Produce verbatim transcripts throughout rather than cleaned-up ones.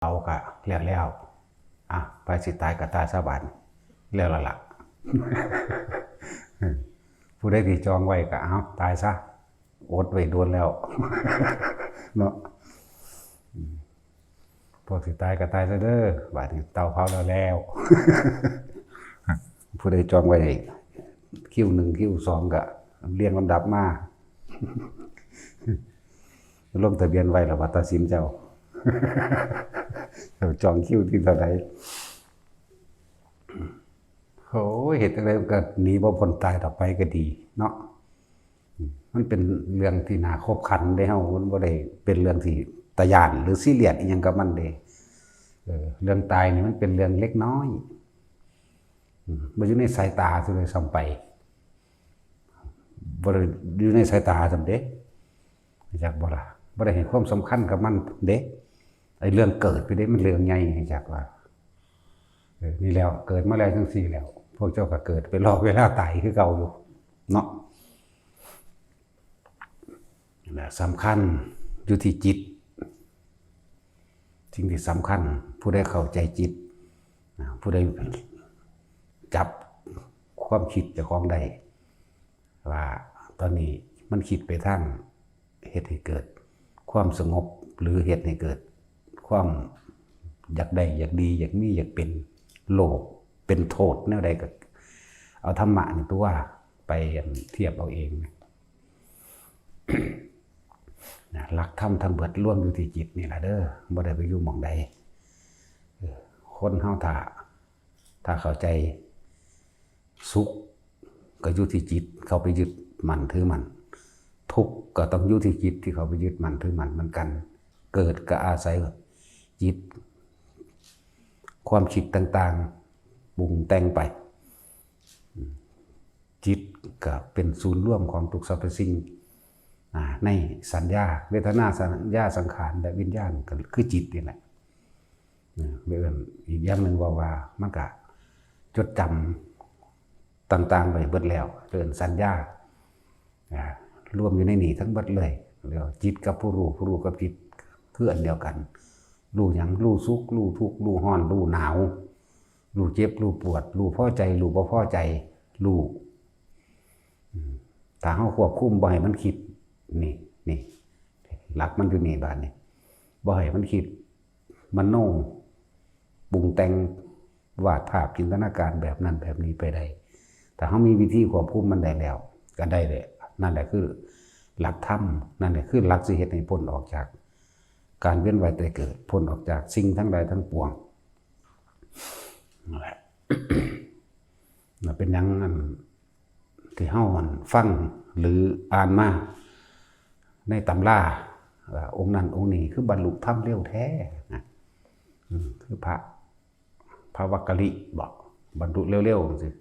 เผาก็แล้วแล้ว อ่ะ ไปสิตายก็ตายซะบาด แล้วละละ ผู้ใดที่จองไว้ก็เอาตายซะ อดไว้โดนแล้ว เนาะ พวกสิตายก็ตายซะเด้อ บาดนี้เตาเผาแล้วแล้ว ผู้ใดจองไว้ คิวหนึ่ง คิวสอง ก็เรียงลำดับมา ลงทะเบียนไว้แล้วว่าตัดสินเจ้า เจ้าจองคิวที่เท่าไหร่ โอ้ย เฮ็ดจั่งใดมันก็หนีบ่พ้นตายต่อไปก็ดีเนาะ มันเป็นเรื่องที่น่าขบขันเด้เฮา มันบ่ได้เป็นเรื่องที่ตาย้านหรือซีเรียสอีหยังกับมันเด้ เออ เรื่องตายนี่มันเป็นเรื่องเล็กน้อย อืม บ่อยู่ในสายตาซะด้วยซ้ำไป บ่ได้อยู่ในสายตาซ้ำเด้ จักบ่ล่ะ บ่ได้ให้ความสำคัญกับมันเด้ ไอ้เรื่องเกิดไปเด้ มันเรื่องใหญ่ จักว่า เออ นี่แล้ว เกิดมาแล้วจั่งซี้แล้ว พวกเจ้าก็เกิดไปรอเวลาตายคือเก่าอยู่ เนาะ นะ สำคัญอยู่ที่จิต สิ่งที่สำคัญ ผู้ใดเข้าใจจิต นะ ผู้ใดจับความคิดเจ้าของได้ ว่าตอนนี้มันคิดไปทางเฮ็ดให้เกิดความสงบ หรือเฮ็ดให้เกิดความอยากได้ อยากดี อยากมี อยากเป็น โลภเป็นโทษแนวใดก็ เอาธรรมะนี่ตัวไปเทียบเอาเอง นะ หลักธรรมทั้งเบิดรวมอยู่ที่จิตนี่ล่ะเด้อ บ่ได้ไปอยู่หม่องใด เออ คนเฮาถ้า ถ้าเข้าใจ สุขก็อยู่ที่จิตเข้าไปยึดมั่นถือมั่น ทุกข์ก็ต้องอยู่ที่จิตที่เข้าไปยึดมั่นถือมั่นเหมือนกัน เกิดก็อาศัยจิต ความคิดต่างๆ ปรุงแต่งไป จิตก็เป็นศูนย์รวมของทุกสรรพสิ่ง อ่า ในสัญญา เวทนา สัญญา สังขาร และวิญญาณ ก็คือจิตนี่แหละ นะ เอิ้นอีกอย่างหนึ่งว่า ว่ามันก็จดจำต่างๆ ไปเบิดแล้ว เอิ้นสัญญา อ่า รวมอยู่ในนี่ทั้งเบิดเลย แล้วจิตกับผู้รู้ ผู้รู้กับจิตคืออันเดียวกัน รู้หยัง รู้สุข รู้ทุกข์ รู้ร้อน รู้หนาว รู้เจ็บ รู้ปวด รู้พอใจ รู้บ่พอใจ รู้ อืม ถ้าเฮาควบคุมบ่ให้มันคิด นี่ นี่ หลักมันอยู่นี่บาดนี้ บ่ให้มันคิด มโน ปรุงแต่ง วาดภาพจินตนาการแบบนั้นแบบนี้ไปได้ ถ้าเฮามีวิธีควบคุมมันได้แล้ว ก็ได้เลย นั่นแหละคือหลักธรรม นั่นแหละคือหลักสิเฮ็ดให้พ้นออกจากการเวียนว่ายตายเกิด พ้นออกจากสิ่งทั้งหลายทั้งปวง นั่นแหละ น่ะ เป็นหยังอันที่เฮาอันฟังหรืออ่านมาในตำรา เอ่อ องค์นั้นองค์นี้คือบรรลุธรรมเร็วแท้นะ อืม คือพระ พระวักกะลิบอกบรรลุเร็วๆจังซี้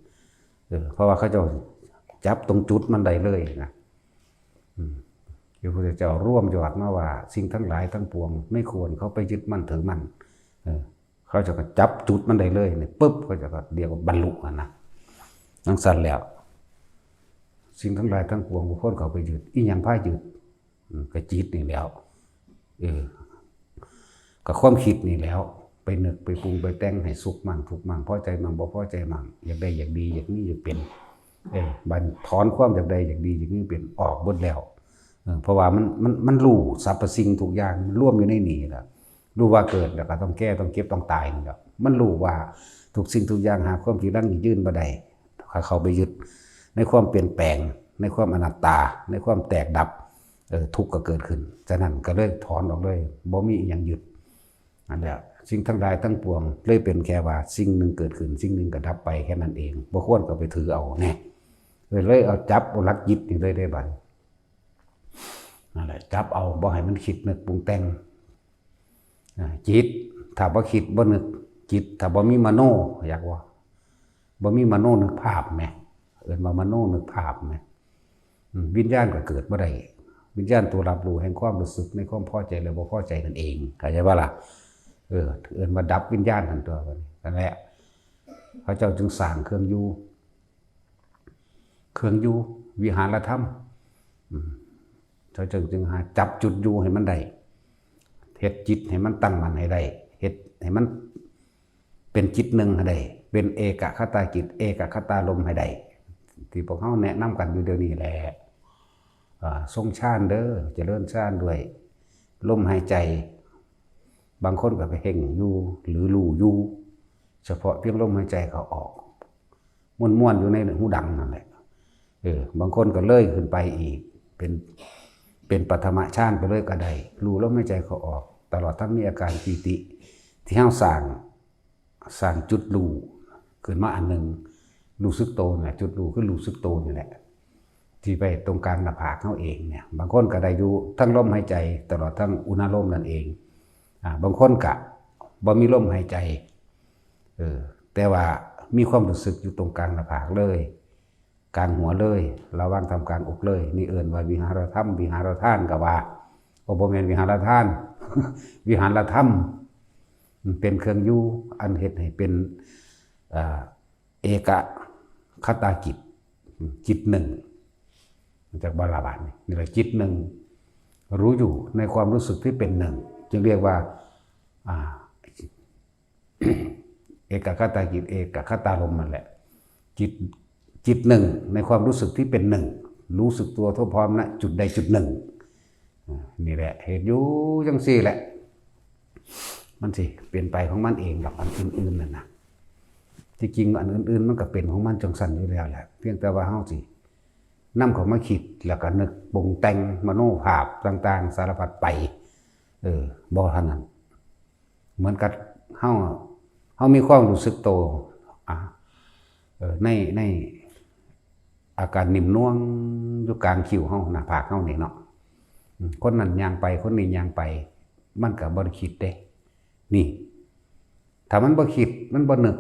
เออ เพราะว่าเขาเจ้าจับตรงจุดมันได้เลยนะ อืม ที่พระพุทธเจ้ารวมยอดมาว่า สิ่งทั้งหลายทั้งปวงไม่ควรเข้าไปยึดมั่นถือมั่น เออ เขาเจ้าก็จับจุดมันได้เลยนี่ ปุ๊บ เขาเจ้าก็เรียกว่าบรรลุหั้นนะ จั่งซั้นแล้ว สิ่งทั้งหลายทั้งปวงบ่ควรเข้าไปยึด อีหยังพายึด อืม ก็จิตนี่แหล้ว เออ ก็ความคิดนี่แหล้ว ไปนึกไปปรุงไปแต่งให้สุขมั่งทุกข์มั่ง พอใจมั่งบ่พอใจมั่ง อยากได้อยากดี อยากมีอยากเป็น เออ บัดถอนความอยากได้อยากดีอยากมีเป็นออกเบิดแล้ว เออ เพราะว่ามัน มัน มันรู้สรรพสิ่งทุกอย่าง มันรวมอยู่ในนี่แหละ รู้ว่าเกิดแล้วก็ต้องแก่ ต้องเจ็บ ต้องตายนี่แหละ มันรู้ว่าทุกสิ่งทุกอย่างหาความจีรังยั่งยืนบ่ได้ ถ้าเข้าไปยึดในความเปลี่ยนแปลง ในความอนัตตา ในความแตกดับ เออ ทุกข์ก็เกิดขึ้น ฉะนั้นก็เลยถอนออกเลย บ่มีอิหยังยึด นั่นแหละ สิ่งทั้งหลายทั้งปวงเลยเป็นแค่ว่าสิ่งหนึ่งเกิดขึ้น สิ่งหนึ่งก็ดับไปแค่นั้นเอง บ่ควรก็ไปถือเอาแน่ เลย เลยเอาจับเอาหลักจิตนี่เลยได้บัด นั่นแหละ จับเอา บ่ให้มันคิดนึกปรุงแต่ง อ่า จิต ถ้าบ่คิดบ่นึก จิต ถ้าบ่มีมโน อยากว่า บ่มีมโนนึกภาพแหม เอิ้นว่ามโนนึกภาพแหม อืม วิญญาณก็เกิดบ่ได้ วิญญาณตัวรับรู้แห่งความรู้สึกในความพอใจและบ่พอใจนั่นเอง เข้าใจบ่ล่ะ เออ เอิ้นว่าดับวิญญาณนั่นตัว นั่นแหละ พระเจ้าจึงสร้างเครื่องอยู่ เครื่องอยู่ วิหารธรรม อืม เขาเจ้าจึงหาจับจุดอยู่ให้มันได้ เฮ็ดจิตให้มันตั้งมั่นให้ได้ เฮ็ดให้มันเป็นจิตหนึ่งให้ได้ เป็นเอกคตาจิต เอกคตารมณ์ให้ได้ ที่พวกเฮาแนะนำกันอยู่เดี๋ยวนี้แหละ อ่า ทรงฌานเด้อ เจริญฌานด้วยลมหายใจ บางคนก็ไปเพ่งอยู่ หรือรู้อยู่ เฉพาะเพียงลมหายใจเข้าออก ม่วนๆอยู่ในหูดังนั่นแหละ เออ บางคนก็เลยขึ้นไปอีก เป็น เป็นปฐมฌานไปเลยก็ได้ รู้ลมหายใจเข้าออก ตลอดทั้งมีอาการปีติ ที่เฮาสร้าง สร้างจุดรู้ขึ้นมาอันหนึ่ง รู้สึกโตนี่แหละ จุดรู้คือรู้สึกโตนี่แหละ ที่ไปตรงกลางหน้าผากเฮาเองเนี่ย บางคนก็ได้อยู่ทั้งลมหายใจ ตลอดทั้งอุณาโลมนั่นเอง อ่า บางคนก็บ่มีลมหายใจ เออ แต่ว่ามีความรู้สึกอยู่ตรงกลางหน้าผากเลย กลางหัวเลย ระหว่างท่ามกลางอกเลย นี่เอิ้นว่าวิหารธรรม วิหารทานก็ว่า โอ้ บ่แม่นวิหารทาน วิหารธรรม มันเป็นเครื่องอยู่ อันเฮ็ดให้เป็น อ่า เอกคตาจิต จิตหนึ่ง จากบาลาบาทนี่ นี่แหละจิตหนึ่ง รู้อยู่ในความรู้สึกที่เป็นหนึ่ง จึงเรียกว่า อ่า เอกคตาจิต เอกคตารมณ์นั่นแหละ จิต จิตหนึ่งในความรู้สึกที่เป็นหนึ่ง รู้สึกตัวทั่วพร้อมณจุดใดจุดหนึ่ง อ่า นี่แหละ เฮ็ดอยู่จังซี่แหละ มันสิเป็นไปของมันเองดอก อันอื่นๆนั่นนะ ที่จริงอันอื่นๆมันก็เป็นของมันจังซั่นอยู่แล้วแหละ เพียงแต่ว่าเฮาสินำเข้ามาคิด แล้วก็นึกปรุงแต่งมโนภาพต่างๆสารพัดไป เออ บ่เท่านั้น เหมือนกับเฮา เฮามีความรู้สึกโต อ่ะ เออ ใน ในอาการนิ่มนวลอยู่กลางคิ้วเฮา หน้าผากเฮานี่เนาะ อืม คนนั้นย่างไป คนนี้ย่างไป มันก็บ่ได้คิดเด้ นี่ ถ้ามันบ่คิด มันบ่นึก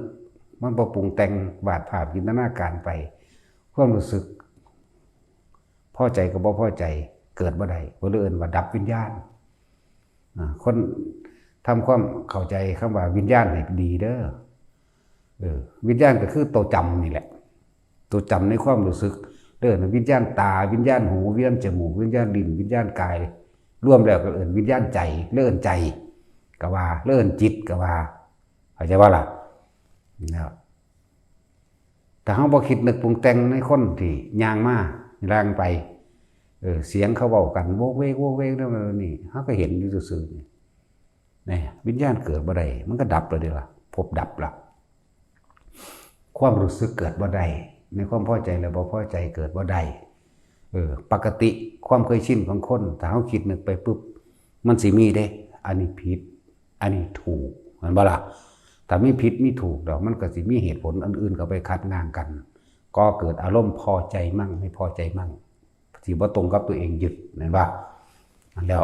มันบ่ปรุงแต่งวาดภาพจินตนาการไป ความรู้สึก พอใจกับบ่พอใจเกิดบ่ได้ เพิ่นเลยเอิ้นว่าดับวิญญาณ อ่า คนทำความเข้าใจคำว่าวิญญาณให้ดีเด้อ เออ วิญญาณก็คือตัวจำนี่แหละ ตัวจำในความรู้สึก เด้อ วิญญาณตา วิญญาณหู วิญญาณจมูก วิญญาณลิ้น วิญญาณกาย รวมแล้วก็เอิ้นวิญญาณใจ เอิ้นใจ ก็ว่า เอิ้นจิตก็ว่า เข้าใจบ่ล่ะ? นะ ถ้าเฮาบ่คิดนึกปรุงแต่งในคนที่ย่างมาย่างไป เออ เสียงเขาเว้ากันโวกเวกโวกเวกนั่นนี่ เฮาก็เห็นอยู่ซื่อๆนี่ นี่ วิญญาณเกิดบ่ได้ มันก็ดับแล้วเด้ล่ะ ภพดับละ ความรู้สึกเกิดบ่ได้ ในความพอใจและบ่พอใจเกิดบ่ได้ เออ ปกติความเคยชินของคน ถ้าเฮาคิดนึกไปปุ๊บ มันสิมีเด้ อันนี้ผิด อันนี้ถูก แม่นบ่ล่ะ? ถ้ามีผิดมีถูกแล้ว มันก็สิมีเหตุผลอันอื่นเข้าไปขัดง้างกัน ก่อเกิดอารมณ์พอใจมั่ง ไม่พอใจมั่ง สิบ่ตรงกับตัวเองยึด แม่นบ่? นั่นแล้ว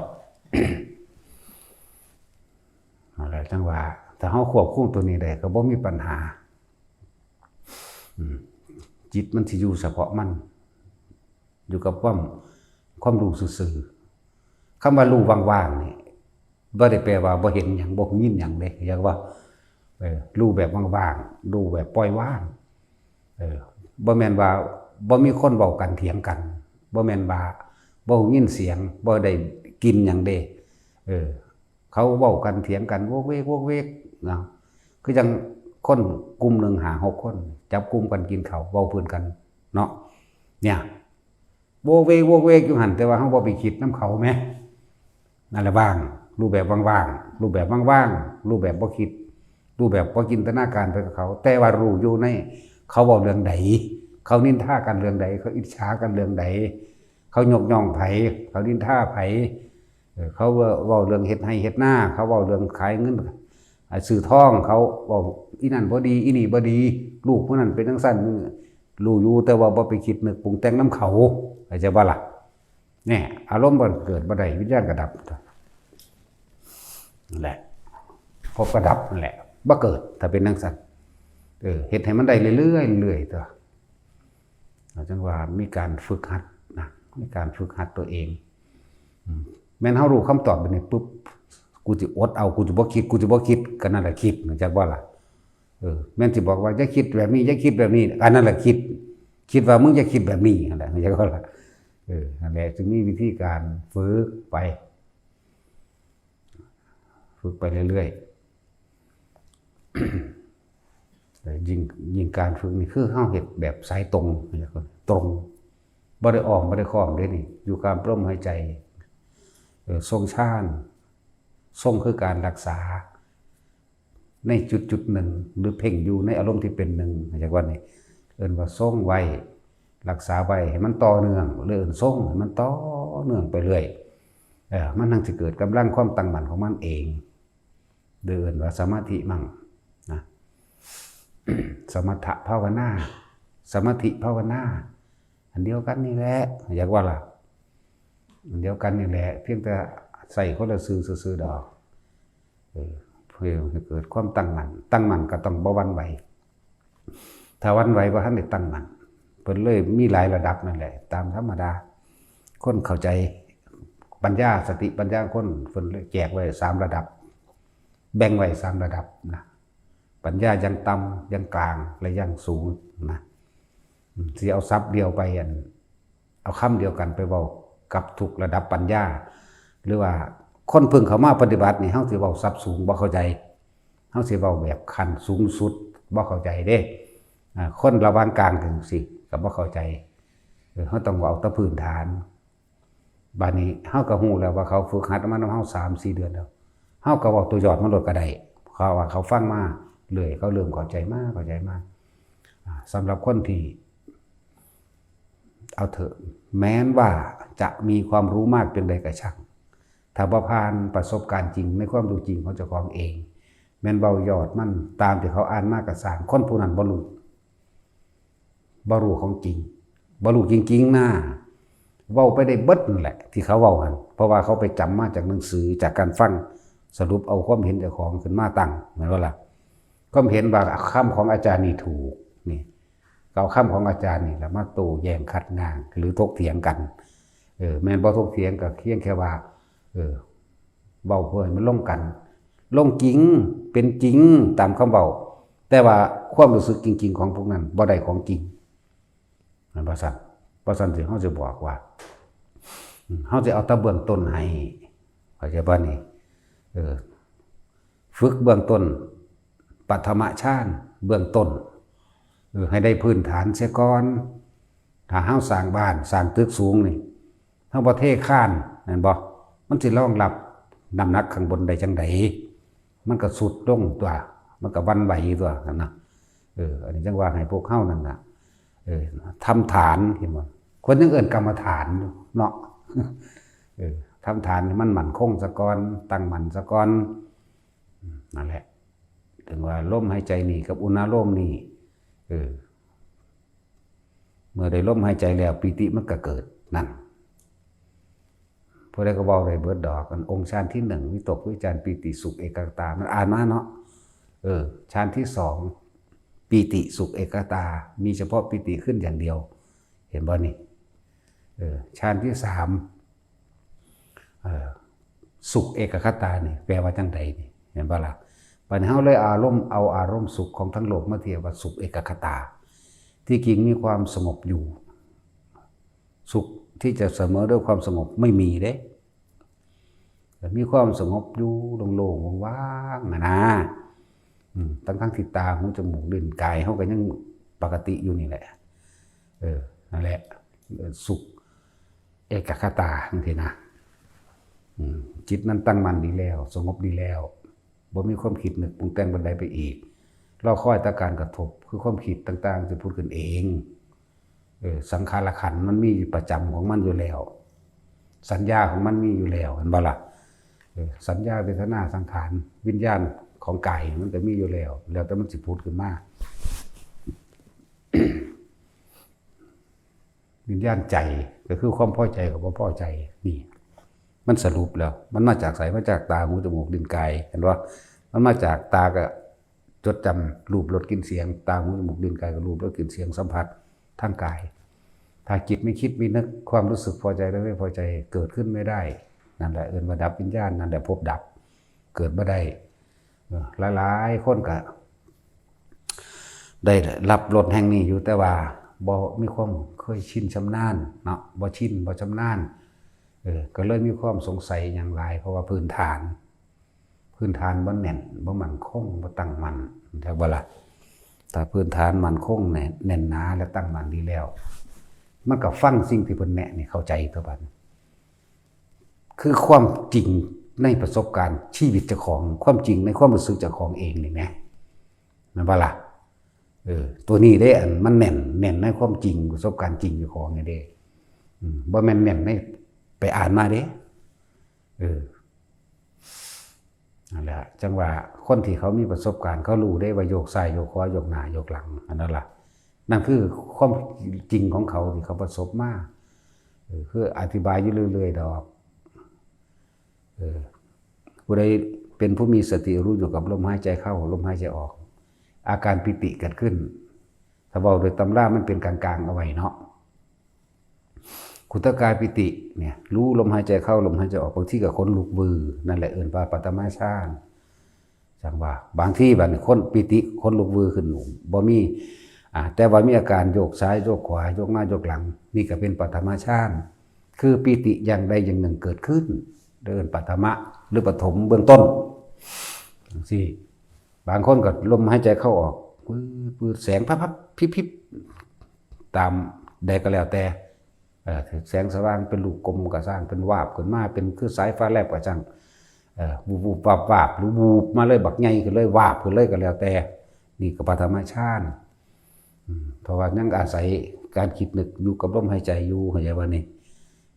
นั่นแหละจั่งว่า ถ้าเฮาควบคุมตัวนี้ได้ก็บ่มีปัญหา อืม จิตมันสิอยู่เฉพาะมัน อยู่กับความ ความรู้ซื่อๆ คำว่ารู้ว่างๆนี่ บ่ได้แปลว่าบ่เห็นหยัง บ่ยินหยังเด้ อยากว่า เออ รู้แบบว่างๆ รู้แบบปล่อยวาง เออ บ่แม่นว่าบ่มีคนเว้ากันเถียงกัน บ่แม่นว่าบ่ยินเสียง บ่ได้กลิ่นหยังเด้ เออ เขาเว้ากันเถียงกันโวกเวกโวกเวกเนาะ คือจั่งคนกลุ่มหนึ่งห้าหกคน จับกลุ่มกันกินข้าว เว้าพื้นกันเนาะ เนี่ย โวกเวกโวกเวกอยู่หั่น แต่ว่าเฮาบ่ไปคิดนำเขาแหม นั่นแหละว่าง รู้แบบว่างๆ รู้แบบว่างๆ รู้แบบบ่คิด รู้แบบบ่จินตนาการไปกับเขา แต่ว่ารู้อยู่ใน เขาเว้าเรื่องใด เขานินทากันเรื่องใด เขาอิจฉากันเรื่องใด เขายกย่องไผ เขานินทาไผ เออ เขาเว้า เว้าเรื่องเฮ็ดไร่เฮ็ดนา เขาเว้าเรื่องขายเงิน อ่า ซื้อทอง เขาเว้าอีนั่นบ่ดี อีนี่บ่ดี ลูกผู้นั้นเป็นจั่งซั่น รู้อยู่ แต่ว่าบ่ไปคิดนึกปรุงแต่งนำเขา เข้าใจบ่ล่ะ? เนี่ย อารมณ์บ่เกิดบ่ได้ วิญญาณก็ดับ นั่นแหละ ภพก็ดับนั่นแหละ บ่เกิด ถ้าเป็นจั่งซั่น เออ เฮ็ดให้มันได้เรื่อยๆ เรื่อยๆ ตัว เราจั่งว่ามีการฝึกหัดนะ มีการฝึกหัดตัวเอง อืม แม่นเฮารู้คำตอบแบบนี้ปุ๊บ กูสิอดเอา กูสิบ่คิด กูสิบ่คิด ก็นั่นแหละคิด เข้าใจบ่ล่ะ? เออ แม่นสิบอกว่าอย่าคิดแบบนี้ อย่าคิดแบบนี้ อันนั้นแหละคิด คิดว่ามึงอย่าคิดแบบนี้ นั่นแหละ เข้าใจบ่ล่ะ? เออ นั่นแหละ จึงมีวิธีการฝึกไป ฝึกไปเรื่อย ยิ่ง ยิ่งการฝึกนี่คือเฮาเฮ็ดแบบสายตรง ตรง บ่ได้อ้อม บ่ได้ค้อมเด้นี่ อยู่กับลมหายใจ เออ ทรงฌาน ทรงคือการรักษา ในจุดจุดหนึ่ง หรือเพ่งอยู่ในอารมณ์ที่เป็นหนึ่ง จั่งว่านี่ เอิ้นว่าทรงไว้ รักษาไว้ให้มันต่อเนื่อง หรือเอิ้นทรงให้มันต่อเนื่องไปเรื่อย เออ มันจั่งสิเกิดกำลังความตั้งมั่นของมันเอง หรือเอิ้นว่าสมาธิมั่งนะ สมถภาวนา สมาธิภาวนา อันเดียวกันนี่แหละ อยากว่าล่ะ อันเดียวกันนี่แหละ เพียงแต่ใส่คนละชื่อซื่อๆดอก เออ เพื่อให้เกิดความตั้งมั่น ตั้งมั่นก็ต้องบ่หวั่นไหว ถ้าหวั่นไหวบ่ทันได้ตั้งมั่น เพิ่นเลยมีหลายระดับนั่นแหละ ตามธรรมดา คนเข้าใจ ปัญญา สติปัญญาคน เพิ่นเลยแจกไว้สามระดับ แบ่งไว้สามระดับนะ ปัญญาอย่างต่ำ อย่างกลาง และอย่างสูงนะ อืม สิเอาศัพท์เดียวไป อัน เอาคำเดียวกันไปเว้ากับทุกระดับปัญญา หรือว่าคนเพิ่งเข้ามาปฏิบัตินี่ เฮาสิเว้าศัพท์สูงบ่เข้าใจ เฮาสิเว้าแบบขั้นสูงสุดบ่เข้าใจเด้ อ่า คนระหว่างกลางจั่งซี้ก็บ่เข้าใจ เออ เฮาต้องเอาแต่พื้นฐาน บาดนี้เฮาก็ฮู้แล้วว่าเขาฝึกหัดมานำเฮาสามสี่เดือนแล้ว เฮาก็เว้าตัวยอดมันโลดก็ได้ เขาว่าเขาฟังมาเรื่อย เขาเริ่มเข้าใจมา เข้าใจมา อ่า สำหรับคนที่ เอาเถอะ แม้นว่าจะมีความรู้มากเพียงใดก็ช่าง ถ้าบ่ผ่านประสบการณ์จริงในความรู้จริงของเจ้าของเอง แม่นเว้ายอดมันตามที่เขาอ่านมาก็ซ่าง คนผู้นั้นบ่รู้ บ่รู้ของจริง บ่รู้จริงๆนะ เว้าไปได้เบิดนั่นแหละ ที่เขาเว้าหั่น เพราะว่าเขาไปจำมาจากหนังสือ จากการฟัง สรุปเอาความเห็นเจ้าของขึ้นมาตั้ง แม่นบ่ล่ะ ความเห็นว่าคำของอาจารย์นี่ถูก นี่ ก็เอาคำของอาจารย์นี่แหละมาโต้แย้งขัดง้าง หรือถกเถียงกัน เออ แม่นบ่ถกเถียงก็เพียงแค่ว่า เออ เว้าเพื่อให้มันลงกัน ลงจริง เป็นจริงตามคำเว้า แต่ว่าความรู้สึกจริงๆของพวกนั้นบ่ได้ของจริง แม่นบ่ซั่น บ่ซั่นสิ เฮาสิบอกว่า อืม เฮาสิเอาแต่เบื้องต้นให้ เข้าใจบ่นี่ เออ ฝึกเบื้องต้น ปฐมฌานเบื้องต้น เออ ให้ได้พื้นฐานเสียก่อน ถ้าเฮาสร้างบ้าน สร้างตึกสูงนี่ เฮาบ่เทคาน แม่นบ่ มันสิรองรับน้ำหนักข้างบนได้จั่งใด มันก็ทรุดลงตั๊ว มันก็หวั่นไหวตั๊ว นั่นนะ เออ อันนี้จั่งว่าให้พวกเฮานั่นน่ะ เออ ทำฐาน เห็นบ่ คนยังเอิ้นกรรมฐานอยู่เนาะ เออ ทำฐานให้มันมั่นคงซะก่อน ตั้งมั่นซะก่อน อืม นั่นแหละ ถึงว่าลมหายใจนี่กับอุณาโลมนี่ เออ เมื่อได้ลมหายใจแล้ว ปีติมันก็เกิด นั่น ผู้ใดก็เว้าได้เบิดดอก อันองค์ฌานที่หนึ่ง วิตกวิจารปีติสุขเอกัคคตา มันอ่านมาเนาะ เออ ฌานที่สอง ปีติสุขเอกัคคตา มีเฉพาะปีติขึ้นอย่างเดียว เห็นบ่นี่ เออ ฌานที่สาม เออ สุขเอกัคคตานี่ แปลว่าจั่งใดนี่ เห็นบ่ล่ะ บัดนี้เฮาเลยอารมณ์ เอาอารมณ์สุขของทั้งโลกมาเทียบว่าสุขเอกัคคตา ที่จริงมีความสงบอยู่ สุขที่จะเสมอด้วยความสงบไม่มีเด้ แต่มีความสงบอยู่โล่งๆว่างๆอะนะ อืม ทั้งๆที่ตา หู จมูก ลิ้น กายเฮาก็ยังปกติอยู่นี่แหละ เออ นั่นแหละ เออ สุขเอกัคคตาจั่งซี้นะ อืม จิตนั้นตั้งมั่นดีแล้ว สงบดีแล้ว บ่มีความคิดนึกปรุงแต่งปานใดไปอีก รอคอยแต่การกระทบ คือความคิดต่างๆสิผุดขึ้นเอง เออ สังขารขันธ์มันมีประจำของมันอยู่แล้ว สัญญาของมันมีอยู่แล้ว เห็นบ่ล่ะ เออ สัญญา เวทนา สังขาร วิญญาณของกายมันก็มีอยู่แล้ว แล้วแต่มันสิผุดขึ้นมา วิญญาณใจก็คือความพอใจกับบ่พอใจ นี่ มันสรุปแล้ว มันมาจากไส มาจากตา หู จมูก ลิ้น กาย เห็นบ่ มันมาจากตาก็จดจำรูป รส กลิ่น เสียง ตา หู จมูก ลิ้น กายก็รูป รส กลิ่น เสียง สัมผัสทางกาย ถ้าจิตไม่คิดไม่นึก ความรู้สึกพอใจและไม่พอใจเกิดขึ้นไม่ได้ นั่นแหละเอิ้นว่าดับวิญญาณ นั่นแหละภพดับ เกิดบ่ได้ เออ หลายๆคนก็ได้รับรสแห่งนี้อยู่ แต่ว่าบ่มีความเคยชินชำนาญเนาะ บ่ชิน บ่ชำนาญ เออ ก็เลยมีความสงสัยหยังหลาย เพราะว่าพื้นฐาน พื้นฐานบ่แน่น บ่มั่นคง บ่ตั้งมั่น จักบ่ล่ะ? ถ้าพื้นฐานมั่นคงแน่น แน่นหนาและตั้งมั่นดีแล้ว มันก็ฟังสิ่งที่เพิ่นแนะนี่เข้าใจตัวบัดนี้ คือความจริงในประสบการณ์ชีวิตเจ้าของ ความจริงในความรู้สึกเจ้าของเองนี่แหม แม่นบ่ล่ะ? เออ ตัวนี้เด้ อันมันแน่น แน่นในความจริง ประสบการณ์จริงเจ้าของนี่เด้ อืม บ่แม่นแน่นในไปอ่านมาเด้ เออ นั่นแหละ จั่งว่าคนที่เขามีประสบการณ์ เขารู้เด้ว่าโยกซ้ายโยกขวา โยกหน้าโยกหลัง อันนั้นล่ะ นั่นคือความจริงของเขาที่เขาประสบมา เออ คืออธิบายอยู่เรื่อยๆดอก เออ ผู้ใดเป็นผู้มีสติรู้อยู่กับลมหายใจเข้า ลมหายใจออก อาการปีติเกิดขึ้น ถ้าเว้าโดยตำรามันเป็นกลางๆเอาไว้เนาะ ขุตกายปีติเนี่ย รู้ลมหายใจเข้า ลมหายใจออก บางทีก็ขนลุกวือ นั่นแหละเอิ้นว่าปฐมฌาน จั่งว่า บางทีบัดนี้คนปีติขนลุกวือขึ้น บ่มี อ่า แต่ว่ามีอาการโยกซ้ายโยกขวา โยกหน้าโยกหลัง นี่ก็เป็นปฐมฌาน คือปีติอย่างใดอย่างหนึ่งเกิดขึ้น เอิ้นปฐมะ หรือปฐมเบื้องต้น จั่งซี้ บางคนก็ลมหายใจเข้าออก ปื๊ดๆ แสงพับๆ พิบๆ ตามใดก็แล้วแต่ เอ่อ แสงสว่างเป็นลูกกลมก็ซ่าง เป็นวาบขึ้นมา เป็นคือสายฟ้าแลบก็ซ่าง เอ่อ วุบๆ วาบๆ หรือวูบมาเลย บักใหญ่ขึ้นเลย วาบขึ้นเลยก็แล้วแต่ นี่ก็ปฐมฌาน อืม เพราะว่ายังอาศัยการคิดนึกอยู่กับลมหายใจอยู่ เข้าใจบ่นี่?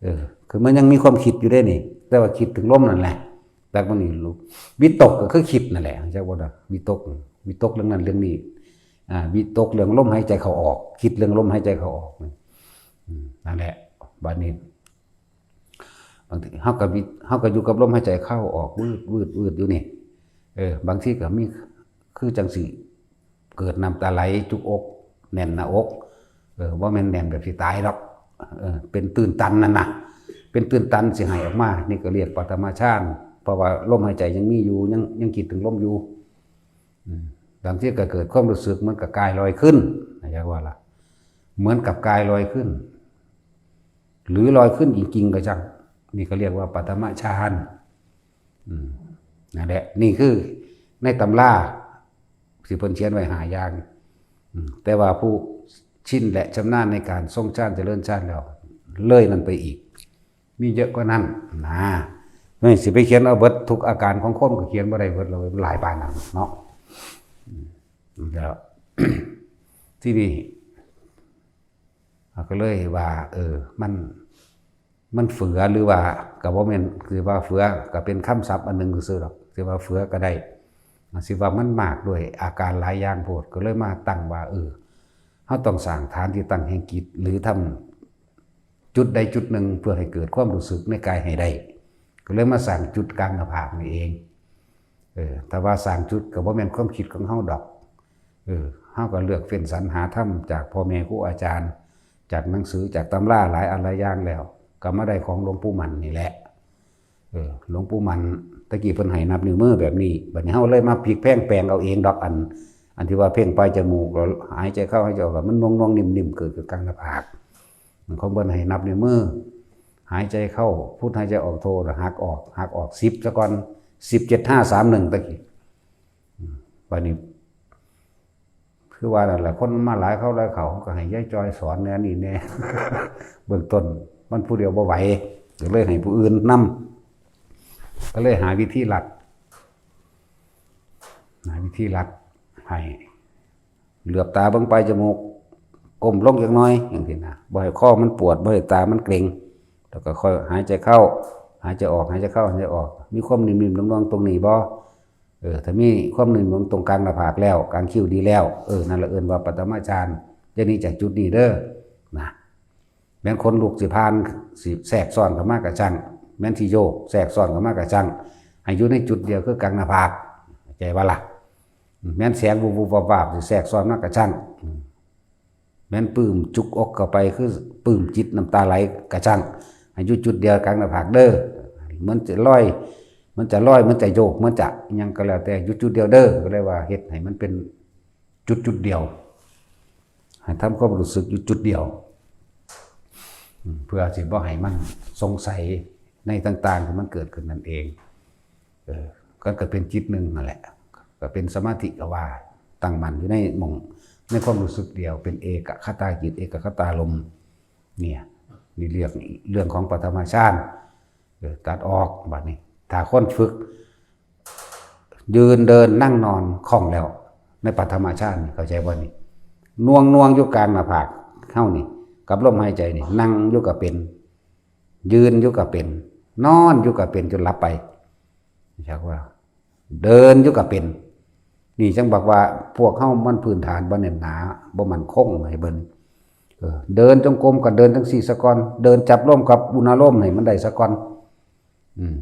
เออ คือมันยังมีความคิดอยู่เด้นี่ แต่ว่าคิดถึงลมนั่นแหละ แต่มันนี่รู้ วิตกก็คือคิดนั่นแหละ เข้าใจบ่ล่ะ? วิตก วิตกเรื่องนั้นเรื่องนี้ อ่า วิตกเรื่องลมหายใจเข้าออก คิดเรื่องลมหายใจเข้าออก อืม นั่นแหละ บัดนี้ บางทีเฮาก็วิ เฮาก็อยู่กับลมหายใจเข้าออก วืด วืด วืดอยู่นี่ เออ บางทีก็มี คือจั่งซี้ เกิดน้ำตาไหลจุกอก แน่นหน้าอก เออ บ่แม่นแน่นแบบสิตายดอก เออ เป็นตื้นตันนั่นน่ะ เป็นตื้นตันสิไหลออกมา นี่ก็เรียกปฐมฌาน เพราะว่าลมหายใจยังมีอยู่ ยัง ยังคิดถึงลมอยู่ อืม บางทีก็เกิดความรู้สึกเหมือนกับกายลอยขึ้น นะ จั่งว่าล่ะ เหมือนกับกายลอยขึ้น หรือลอยขึ้นจริงๆก็ช่าง นี่ก็เรียกว่าปฐมฌาน อืม นั่นแหละ นี่คือในตำราที่เพิ่นเขียนไว้ห้าอย่าง อืม แต่ว่าผู้ชินและชำนาญในการทรงฌานเจริญฌานแล้ว เลยนั่นไปอีก มีเยอะกว่านั้นนะ นี่สิไปเขียนเอาเบิดทุกอาการของคนก็เขียนบ่ได้เบิดเลย หลายปานนั้นเนาะ อืม แล้ว ที่นี่ ก็เลยว่า เออ มัน มันเฟือหรือว่า ก็บ่แม่น สิว่าเฟือก็เป็นคำศัพท์อันหนึ่งซื่อๆดอก สิว่าเฟือก็ได้ สิว่ามันมากด้วยอาการหลายอย่างโพด ก็เลยมาตั้งว่า เออ เฮาต้องสร้างฐานที่ตั้งแห่งจิต หรือทำจุดใดจุดหนึ่งเพื่อให้เกิดความรู้สึกในกายให้ได้ ก็เลยมาสร้างจุดกลางหน้าผากนี่เอง เออ แต่ว่าสร้างจุดก็บ่แม่นความคิดของเฮาดอก เออ เฮาก็เลือกเฟ้นสรรหาธรรมจากพ่อแม่ครูอาจารย์ จากหนังสือ จากตำราหลายอันหลายอย่างแล้ว ก็มาได้ของหลวงปู่มั่นนี่แหละ เออ หลวงปู่มั่น ตะกี้เพิ่นให้นับนิ้วมือแบบนี้ บัดนี้เฮาเลยมาพลิกแพลงแปลงเอาเองดอก อัน อันที่ว่าเพ่งปลายจมูก แล้วหายใจเข้าหายใจออก แล้วมันน่วงๆนิ่มๆ เกิดขึ้นกลางหน้าผาก ของเพิ่นให้นับนิ้วมือ หายใจเข้าพุท หายใจออกโท แล้วหักออก หักออกสิบซะก่อน สิบ เจ็ด ห้า สาม หนึ่ง ตะกี้ อืม บัดนี้ คือว่านั่นแหละ คนมาหลายเข้าหลายเข้า ก็ให้ยายจอยสอนแหน่นี่แหน่ เบื้องต้นมันผู้เดียวบ่ไหว ก็เลยให้ผู้อื่นนำ ก็เลยหาวิธีลัด หาวิธีลัดให้ เหลือบตาเบิ่งปลายจมูก ก้มลงจักหน่อย จั่งซี้นะ บ่ให้คอมันปวด บ่ให้ตามันเกร็ง แล้วก็ค่อยหายใจเข้า หายใจออก หายใจเข้า หายใจออก มีความนิ่มๆน่วงๆตรงนี้บ่? เออ ถ้ามีความนิ่มๆตรงกลางหน้าผากแล้ว กลางคิ้วดีแล้ว เออ นั่นละเอิ้นว่าปฐมฌาน จะหนีจากจุดนี้เด้อ นะ แม่นขนลุกสิผ่าน สิแทรกซ้อนเข้ามากะช่าง แม่นสิโยกแทรกซ้อนเข้ามากะช่าง ให้อยู่ในจุดเดียวคือกลางหน้าผาก เข้าใจบ่ล่ะ? แม่นแสงวุบๆวาบๆสิแทรกซ้อนมากะช่าง แม่นปลื้มจุกอกเข้าไป คือปลื้มจิตน้ำตาไหลกะช่าง ให้อยู่จุดเดียวกลางหน้าผากเด้อ มันจะลอย มันจะลอย มันจะโยก มันจะอิหยังก็แล้วแต่ อยู่จุดเดียวเด้อ ก็เลยว่าเฮ็ดให้มันเป็นจุดจุดเดียว ให้ทำความรู้สึกอยู่จุดเดียว อืม เพื่อสิบ่ให้มันสงสัยในต่างๆที่มันเกิดขึ้นนั่นเอง เออ ก็เกิดเป็นจิตหนึ่งนั่นแหละ ก็เป็นสมาธิก็ว่า ตั้งมั่นอยู่ในหม่อง ในความรู้สึกเดียว เป็นเอกคตาจิต เอกคตารมณ์ เนี่ย นี่เรื่อง เรื่องของปฐมฌาน เออ ตัดออกบัดนี้ ถ้าคนฝึก ยืนเดินนั่งนอนคล่องแล้ว ในปฐมฌานนี่ เข้าใจบ่นี่ หน่วงหน่วงอยู่กลางหน้าผากเฮานี่ กับลมหายใจนี่ นั่งอยู่ก็เป็น ยืนอยู่ก็เป็น นอนอยู่ก็เป็นจนหลับไป จักว่า เดินอยู่ก็เป็น นี่จั่งบอกว่าพวกเฮามันพื้นฐานบ่แน่นหนา บ่มั่นคง ให้เบิ่ง เออ เดินจงกรมก็เดินจั่งซี้ซะก่อน เดินจับลมกับอุณาโลมให้มันได้ซะก่อน อืม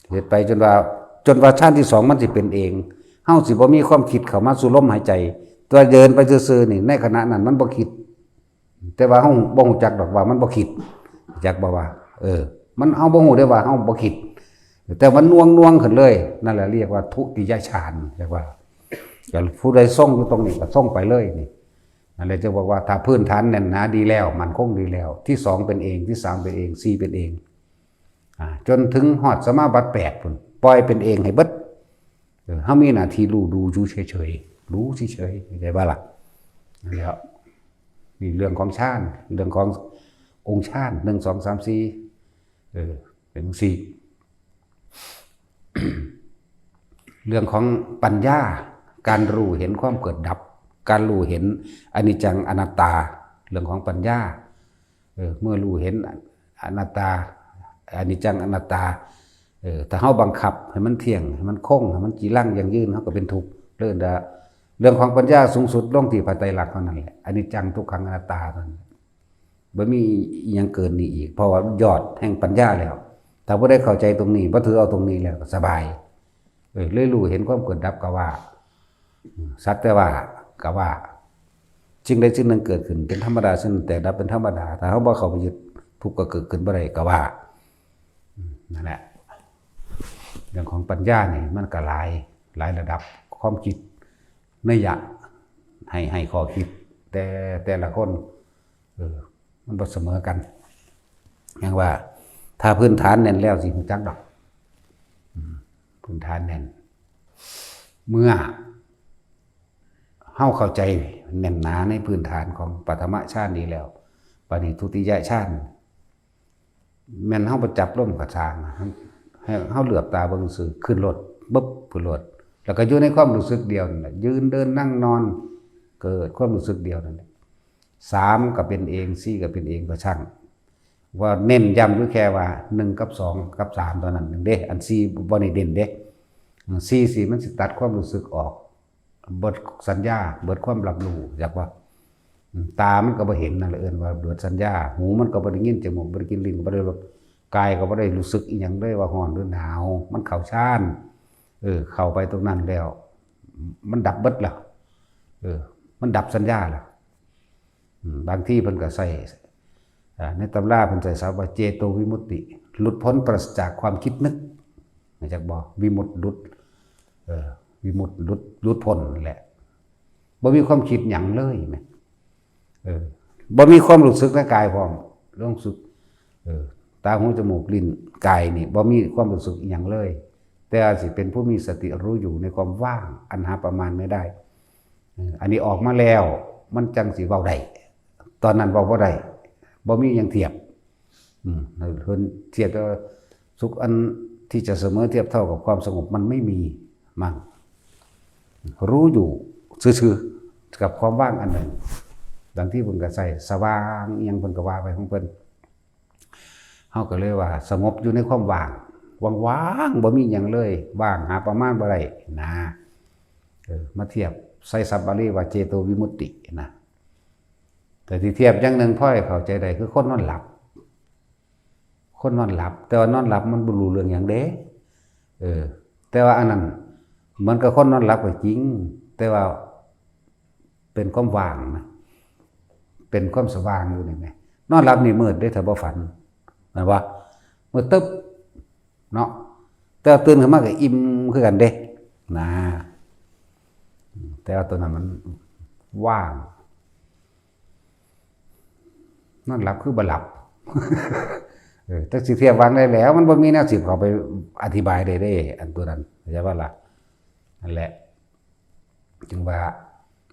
เฮ็ดไปจนว่า จนว่าฌานที่สองมันสิเป็นเอง เฮาสิบ่มีความคิดเข้ามาสู่ลมหายใจ ตัวเดินไปซื่อๆนี่ ในขณะนั้นมันบ่คิด แต่ว่าเฮาบ่ฮู้จักดอกว่ามันบ่คิด จักบ่ว่า เออ มัน เฮาบ่ฮู้ได้ว่าเฮาบ่คิด แต่มันหน่วงหน่วงขึ้นเลย นั่นแหละเรียกว่าทุติยฌาน เรียกว่า ก็ผู้ใดทรงอยู่ตรงนี้ก็ทรงไปเลยนี่ นั่นแหละจะบอกว่าถ้าพื้นฐานแน่นหนาดีแล้ว มั่นคงดีแล้ว ที่สองเป็นเอง ที่สามเป็นเอง สี่เป็นเอง อ่า จนถึงฮอดสมาบัติแปดพุ้น ปล่อยเป็นเองให้เบิด เออ เฮามีหน้าที่รู้ดูอยู่เฉยๆ รู้เฉยๆ เข้าใจบ่ล่ะ นั่นแหละ นี่เรื่องของฌาน เรื่องขององค์ฌาน หนึ่ง สอง สาม สี่ เออ เป็นสี่ เรื่องของปัญญา การรู้เห็นความเกิดดับ การรู้เห็นอนิจจังอนัตตา เรื่องของปัญญา เออ เมื่อรู้เห็นอนัตตา อนิจจังอนัตตา เออ ถ้าเฮาบังคับให้มันเที่ยง ให้มันคง ให้มันจีรังยั่งยืน เฮาก็เป็นทุกข์ เรื่องละ เรื่องของปัญญาสูงสุดลงที่พระไตรลักษณ์เท่านั้นแหละ อนิจจังทุกขังอนัตตาเท่านั้น บ่มีอิหยังเกินนี้อีก เพราะว่ายอดแห่งปัญญาแล้ว ถ้าผู้ใดเข้าใจตรงนี้ บ่ถือเอาตรงนี้แล้วก็สบาย เออ เลยรู้เห็นความเกิดดับก็ว่า สักแต่ว่าก็ว่า สิ่งใดสิ่งหนึ่งเกิดขึ้นเป็นธรรมดา สิ่งหนึ่งแตกดับเป็นธรรมดา ถ้าเฮาบ่เข้าไปยึด ทุกข์ก็เกิดขึ้นบ่ได้ก็ว่า อืม นั่นแหละ เรื่องของปัญญานี่มันก็หลาย หลายระดับ ความคิดนัยยะ ให้ ให้ข้อคิด แต่ แต่ละคน เออ มันบ่เสมอกัน อย่างว่า ถ้าพื้นฐานแน่นแล้วสิรู้จักดอก อืม พื้นฐานแน่น เมื่อเฮาเข้าใจแน่นหนาในพื้นฐานของปฐมฌานนี้แล้ว บัดนี้ทุติยฌาน แม่นเฮาบ่จับลมก็ซ่างนะ ให้เฮาเหลือบตาเบิ่งซื่อ ขึ้นรถ บึบ ขึ้นรถ แล้วก็อยู่ในความรู้สึกเดียวนั่นแหละ ยืนเดินนั่งนอน เกิดความรู้สึกเดียวนั่นแหละ สามก็เป็นเอง สี่ก็เป็นเอง ก็ช่าง ว่าเน้นย้ำอยู่แค่ว่า หนึ่ง กับ สอง กับ สาม เท่านั้นหนึ่งเด้ อัน สี่ บ่ได้เน้นเด้ สี่ สี่ มันสิตัดความรู้สึกออก เบิดสัญญา เบิดความรับรู้ จักบ่ อืม ตามันก็บ่เห็นนั่นแหละ เอิ้นว่าเบิดสัญญา หูมันก็บ่ได้ยิน จมูกบ่ได้กลิ่น ลิ้นก็บ่ได้รส กายก็บ่ได้รู้สึกอิหยังเลยว่าร้อนหรือหนาว มันเข้าฌาน เออ เข้าไปตรงนั้นแล้ว มันดับเบิดแล้ว เออ มันดับสัญญาแล้ว อืม บางทีเพิ่นก็ใช้ อ่า ในตำราเพิ่นใช้ศัพท์ว่าเจโตวิมุตติ หลุดพ้นปราศจากความคิดนึก รู้จักบ่ วิมุตติหลุด เออ วิมุตติหลุด หลุดพ้นนั่นแหละ บ่มีความคิดหยังเลยแหม เออ บ่มีความรู้สึกในกายพร้อม รู้สึก เออ ตา หู จมูก ลิ้น กายนี่ บ่มีความรู้สึกอิหยังเลย แต่ว่าสิเป็นผู้มีสติรู้อยู่ในความว่างอันหาประมาณไม่ได้ เออ อันนี้ออกมาแล้ว มันจั่งสิเว้าได้ ตอนนั้นเว้าบ่ได้ บ่มีหยังเทียบ อืม เพิ่นเทียบว่าสุขอันที่จะเสมอเทียบเท่ากับความสงบมันไม่มี มั่ง รู้อยู่ซื่อๆ กับความว่างอันหนึ่ง ดังที่เพิ่นก็ใช้สว่างอิหยังเพิ่นก็ว่าไปของเพิ่น เฮาก็เลยว่าสงบอยู่ในความว่าง ว่างๆ บ่มีหยังเลย ว่างหาประมาณบ่ได้นะ เออ มาเทียบใช้ศัพท์บาลีว่าเจโตวิมุตตินะ แต่ที่เทียบอย่างหนึ่งพอให้เข้าใจได้คือคนนอนหลับ คนนอนหลับ แต่ว่านอนหลับมันบ่รู้เรื่องหยังเด้ เออ แต่ว่าอันนั้นเหมือนกับคนนอนหลับก็จริง แต่ว่าเป็นความว่างนะ เป็นความสว่างอยู่นี่แหม นอนหลับนี่มืดเด้ ถ้าบ่ฝัน แม่นบ่ มืดตึ๊บ เนาะ แต่ว่าตื่นขึ้นมาก็อิ่มคือกันเด้ นะ แต่ว่าตัวนั้นมันว่าง นอนหลับคือบ่หลับ เออจักสิเทียบวางได้แล้ว มันบ่มีแนวสิเข้าไปอธิบายได้เด้ อันตัวนั้นเข้าใจบ่ล่ะ? นั่นแหละ จึงว่า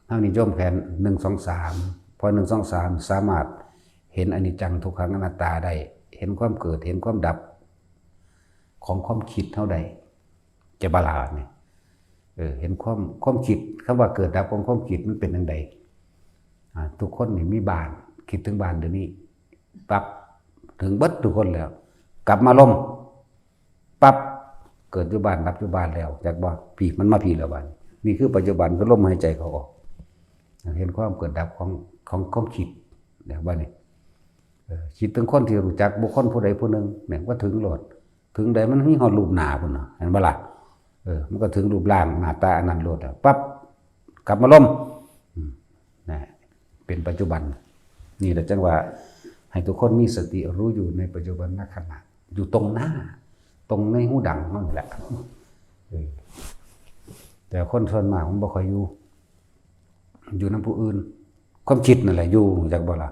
เฮานิยมแผนหนึ่ง สอง สาม เพราะ หนึ่ง สอง สาม สามารถเห็นอนิจจัง ทุกขัง อนัตตาได้ เห็นความเกิด เห็นความดับของความคิดเฮาได้ จะบาลานเนี่ย เออ เห็นความ ความคิด คำว่าเกิดดับของความคิดมันเป็นจั่งใด? อ่า ทุกคนนี่มีบ้าน คิดถึงบ้านเดี๋ยวนี้ ปั๊บ ถึงเบิดทุกคนแล้ว กลับมาลม ปั๊บ เกิดอยู่บ้าน ดับอยู่บ้านแล้ว จักบ่ พี้ มันมาพี้แล้วบัดนี้ นี่คือปัจจุบัน คือลมหายใจเข้าออก เห็นความเกิดดับของ ของความคิด เนี่ย บัดนี้ เออ คิดถึงคนที่รู้จัก บุคคลผู้ใดผู้หนึ่ง เนี่ย ว่าถึงโลด ถึงใดมันมีฮอดรูปหน้าพุ้นน่ะ เห็นบ่ล่ะ? เออ มันก็ถึงรูปร่างหน้าตาอันนั้นโลดอะ ปั๊บ กลับมาลม อืม นะ เป็นปัจจุบัน นี่แหละจั่งว่า ให้ทุกคนมีสติรู้อยู่ในปัจจุบันขณะ อยู่ตรงหน้า ตรงในฮูดังนั่นแหละ เออ แต่คนส่วนมากมันบ่ค่อยอยู่ อยู่นำผู้อื่น ความคิดนั่นแหละอยู่ จักบ่ล่ะ?